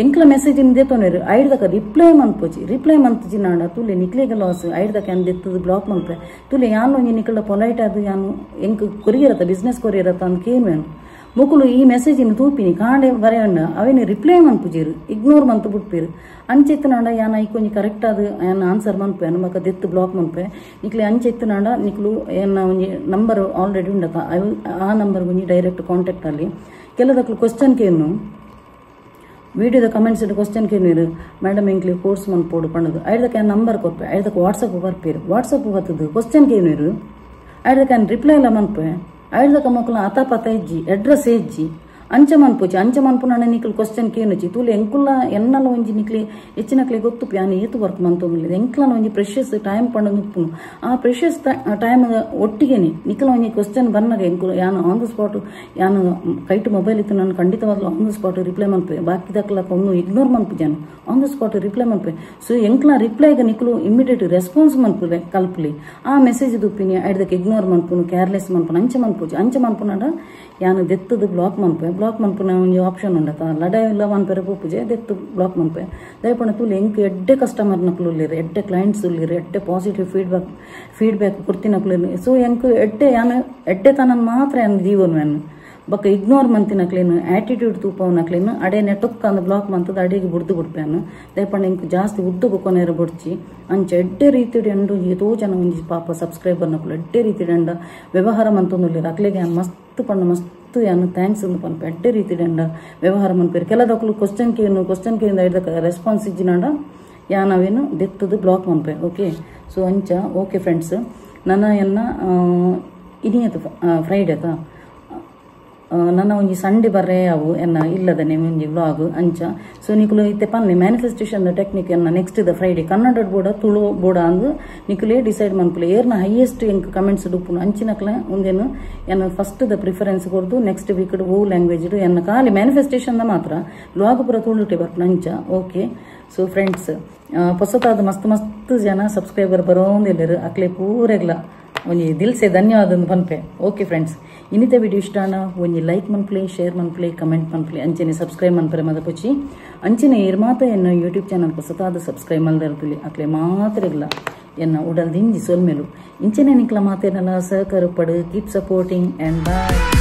ಎಂಕ್ಲ ಮೆಸೇಜ್ ದೆತ್ತೊನೇರು ಐಡ್ದಕ ರಿಪ್ಲೈ ಮನ್ಪೊಚಿ ರಿಪ್ಲೈ ಮಂತುಜಿನಾಂಡ ತುಲೆ ನಿಕ್ಲೆಗ್ ಲಾಸ್ ಐಡ್ದಕ ಯಾನ್ ದೆತ್ತದು ಬ್ಲಾಕ್ ಮನ್ಪೆ ತುಲೆ ಯಾನ್ ಒಂಜಿ ನಿಕಲ್ಡ ಪೊಲೈಟ್ ಆದ್ ಯಾನ್ ಎಂಕ್ ಕೊರಿಯರ್ ಅತ್ತ ಬಿಸ್ನೆಸ್ ಕೊರಿಯರ್ ಅತ್ತ ಅಂದ್ ಕೇನುವೇನು. ಮುಕುಲು ಈ ಮೆಸೇಜಿನ ತೂಪಿನಿ ಕಾಂಡೆ ಬರೆಯಣ್ಣ ಅವೇನು ರಿಪ್ಲೈ ಮನ್ಪುಜೀರು ಇಗ್ನೋರ್ ಮಂತು ಬುಟ್ಪೀರು. ಅಂಚೆತ್ತನಾಂಡ ಯಾನ್ ಐಕ್ ಒಂಜಿ ಕರೆಕ್ಟ್ ಆದ್ ಯಾನ್ ಆನ್ಸರ್ ಮನ್ಪೆ ಬೊಕ್ಕ ದೆತ್ತು ಬ್ಲಾಕ್ ಮನ್ಪೆ. ನಿಕ್ಲೆ ಅಂಚೆತ್ತನಾಂಡ ನಿಕ್ಲು ಎನ್ನ ಒಂಜಿ ನಂಬರ್ ಆಲ್ರೆಡಿ ಉಂಡತ ಆ ನಂಬರ್ ಒಂಜಿ ಡೈರೆಕ್ಟ್ ಕಾಂಟ್ಯಾಕ್ಟ್ ಅಲ್ಲಿ ಕೆಲದಕ್ಲು ಕ್ವಶನ್ ಕೇನು ವಿಡಿಯೋದ ಕಮೆಂಟ್ಸ್ ಕ್ವಶನ್ ಕೇನಿರು ಮೇಡಮ್ ಎಂಕ್ಲಿ ಕೋರ್ಸ್ ಮನ್ಪೋಡು ಪಂಡದು ಐಡ್ದಕ್ಕೆ ನಂಬರ್ ಕೊರ್ಪೆ ಐಡ್ದಕ್ಕೆ ವಾಟ್ಸಪ್ ಬರ್ಪೇರು ವಾಟ್ಸಪ್ ಬರ್ತದೆ ಕ್ವಶನ್ ಕೇನಿರು ಐಡ್ದಕ್ಕೆ ರಿಪ್ಲೈ ಎಲ್ಲ ಮನ್ಪೆ ಐಡ್ದಕ್ಕೆ ಮಕ್ಕಳು ಅತಾಪತ ಇಜ್ಜಿ ಅಡ್ರೆಸ್ ಇಜ್ಜಿ ಅಂಚ ಮನ್ಪುಚಿ ಅಂಚ ಮನ್ಪುನ ನಿಕ್ಲು ಕ್ವಶನ್ ಕೇನುಚಿ ತೂಲೆ ಎಂಕುಲ್ಲ ಎನ್ನಲ ಒಂಜಿ ನಿಕ್ಲಿ ಹೆಚ್ಚಿನಕ್ಲೆ ಗೊತ್ತು ಯಾನ್ ಏತು ವರ್ಕ್ ಮಂತೊಂದುಲ್ಲೆ ಎಂಕ್ಲನ ಒಂಜಿ ಪ್ರೆಷಸ್ ಟೈಮ್ ಪಂಡ ನುಪ್ಪುನು ಆ ಪ್ರೆಷಸ್ ಟೈಮ್ ಒಟ್ಟಿಗೆನೆ ನಿಕ್ಲ ಒಂಜಿ ಕ್ವಶನ್ ಬನ್ನಗ ಎಂಕುಲು ಯಾನ್ on the spot ಯಾನ್ ಕೈಟ್ ಮೊಬೈಲ್ ಇತ್ತು ನಾನು ಖಂಡಿತವಾಗ್ಲೂ on the spot reply ಮನ್ಪೆ ಬಾಕಿದಕ್ಲಕ ಒಂದು ಇಗ್ನೋರ್ ಮನ್ಪುಜಾನು on the spot reply ಮನ್ಪೆ. So ಎಂಕ್ಲ ರಿಪ್ಲೈಗ ನಿಕ್ಲು immediate response ಮನ್ಪುಲೆ ಕಲ್ಪುಲಿ ಆ ಮೆಸೇಜ್ ದುಪ್ಪಿನಿ ಐಡ್ದಕ್ಕೆ ಇಗ್ನೋರ್ ಮನ್ಪುನು ಕೇರ್ಲೆಸ್ ಮನ್ಪುನು ಅಂಚ ಮನ್ಪುಜಿ ಅಂಚ ಮನ್ಪುನಾಡ ಯಾನ್ ದೆತ್ತದು ಬ್ಲಾಕ್ ಮನ್ಪೆ ಬ್ಲಾಕ್ ಮನ್ಪುನ ಒಂಜಿ ಆಪ್ಷನ್ ಉಂಡತ ಲಡಾಯಿ ಇಲ್ಲ ಮನ್ಪೆರೆ ಪೋಪುಜೆ ದೆತ್ತು ಬ್ಲಾಕ್ ಮನ್ಪೆ. ದಯಪಂಡ ತೂಲೆ ಎಂಕ್ ಎಡ್ಡೆ ಕಸ್ಟಮರ್ ನಕುಲು ಉಲ್ಲೆರ್ ಎಡ್ಡೆ ಕ್ಲೈಂಟ್ಸ್ ಉಲ್ಲೆರ್ ಎಡ್ಡೆ ಪಾಸಿಟಿವ್ ಫೀಡ್ಬ್ಯಾಕ್ ಕೊರ್ತಿನಕುಲು. ಸೊ ಎಂಕ್ ಎಡ್ಡೆ ಯಾನ್ ಎಡ್ಡೆ ತನನ್ ಮಾತ್ರ ಯಾನ್ ಜೀವನ ಯಾನ್ ಬೊಕ್ಕ ಇಗ್ನೋರ್ ಮಂತಿನಕ್ಲೇನು ಆಟಿಟ್ಯೂಡ್ ತೂಪವನಕ್ಲೇನು ಅಡೆ ನೆಟೊಕ್ಕ ಅಂದ್ ಬ್ಲಾಕ್ ಮಂತದ ಅಡೆಗೆ ಬುಡ್ದು ಬುಡ್ಪೇನು. ದಯಪಂಡ ಎಂಕ್ ಜಾಸ್ತಿ ಉದ್ದಗು ಕೊನೆರ ಬೊಡ್ಚಿ ಅಂಚ ಎಡ್ಡೆ ರೀತಿಡ್ ಎಂಡು ಏತೋ ಜನ ಒಂಜಿ ಪಾಪ ಸಬ್ಸ್ಕ್ರೈಬರ್ ನಕುಲು ಎಡ್ಡೆ ರೀತಿಡ್ ಎಂಡ ವ್ಯವಹಾರ ಮಂತೊಂದುಲ್ಲೆರ್ ಅಕ್ಲೆಗ್ ಯಾನ್ ಮಸ್ತ್ ಪಂಡ ಮಸ್ತ್ ಯಾನ್ thanks ಅಂದ್ ಪನ್ಪೆ ಎಡ್ಡೆ ರೀತಿಡ್ ಎಂಡ ವ್ಯವಹಾರ ಮನ್ಪೇರು. ಕೆಲದಕ್ಲು ಕ್ವಶನ್ ಕೇನು ಕ್ವಶನ್ ಕೇಂದ ಐಡ್ದಕ ರೆಸ್ಪಾನ್ಸ್ ಇಜ್ಜಿನಾಂಡ ಯಾನ್ ಅವೇನು ದೆತ್ತದು ಬ್ಲಾಕ್ ಮನ್ಪೆ. ಓಕೆ ಸೊ ಅಂಚ ಓಕೆ ಫ್ರೆಂಡ್ಸ್ ನನ್ನ ಎನ್ನ ಇನಿಯತು ಫ್ರೈಡೆ ತಾ ನನ್ನ ಒಂಜಿ ಸಂಡೆ ಬರ್ರೆ ಅವು ಎನ್ನ ಇಲ್ಲದನೆ ಒಂಜಿ ವ್ಲಾಗ್ ಅಂಚ. ಸೊ ನಿಕುಲು ಇತ್ತೆ ಪನ್ನೆ ಮ್ಯಾನಿಫೆಸ್ಟೇಷನ್ ಟೆಕ್ನಿಕ್ ಎನ್ನ next the Friday Kannada ಬೋಡ ತುಳು ಬೋಡ ಅಂದ್ ನಿಕುಲೇ ಡಿಸೈಡ್ ಮನ್ಪುಲೆ ಏರ್ನ ಹೈಯೆಸ್ಟ್ ಎಂಕ್ ಕಮೆಂಟ್ಸ್ ಡುಪ್ಪುನು ಅಂಚಿನಕ್ಲ ಒಂದೇನು ಎನ್ನ first the preference ಕೊರ್ದು ನೆಕ್ಸ್ಟ್ ವೀಕ್ ಓ ಲ್ಯಾಂಗ್ವೇಜ್ ಎನ್ನ ಖಾಲಿ ಮ್ಯಾನಿಫೆಸ್ಟೇಷನ್ the ಮಾತ್ರ ವ್ಲಾಗ್ ಪೂರ ತುಳುಟೆ ಬರ್ಪುನು ಅಂಚ. Okay so friends ಪೊಸತಾದ ಮಸ್ತ್ ಮಸ್ತ್ ಜನ ಸಬ್ಸ್ಕ್ರೈಬರ್ ಬರೋಂದಿಲ್ಲರು ಅಕ್ಲೆ ಪೂರೆಗ್ಲ ಒಂಜಿ ದಿಲ್ಸೆ ಧನ್ಯವಾದ ಪನ್ಪೆ. ಓಕೆ ಫ್ರೆಂಡ್ಸ್ ಇನ್ನಿತ ವಿಡಿಯೋ ಇಷ್ಟಾನ ಒಂಜಿ ಲೈಕ್ ಮನ್ಪ್ಲೆ ಶೇರ್ ಮನ್ಪ್ಲೆ ಕಮೆಂಟ್ ಮನ್ಪ್ಲೆ ಅಂಚನೆ ಸಬ್ಸ್ಕ್ರೈಬ್ ಮನ್ಪರೆ ಮದಪುಚಿ ಅಂಚನೆ ಏರ್ ಮಾತ ಎನ್ನ ಯೂಟ್ಯೂಬ್ ಚಾನಲ್ ಪೊಸತಾದ ಸಬ್ಸ್ಕ್ರೈಬ್ ಮಲ್ದಿರ್ತಿಲಿ ಅಕ್ಲೆ ಮಾತ್ರ ಇಲ್ಲ ಎನ್ನ ಉಡಲ್ ದಿಂಜಿ ಸೊಲ್ಮೆಲು ಇಂಚನೆ ನಿಕ್ಲ ಮಾತೇನಲ್ಲ ಸಹಕಾರ ಪಡು keep supporting and bye.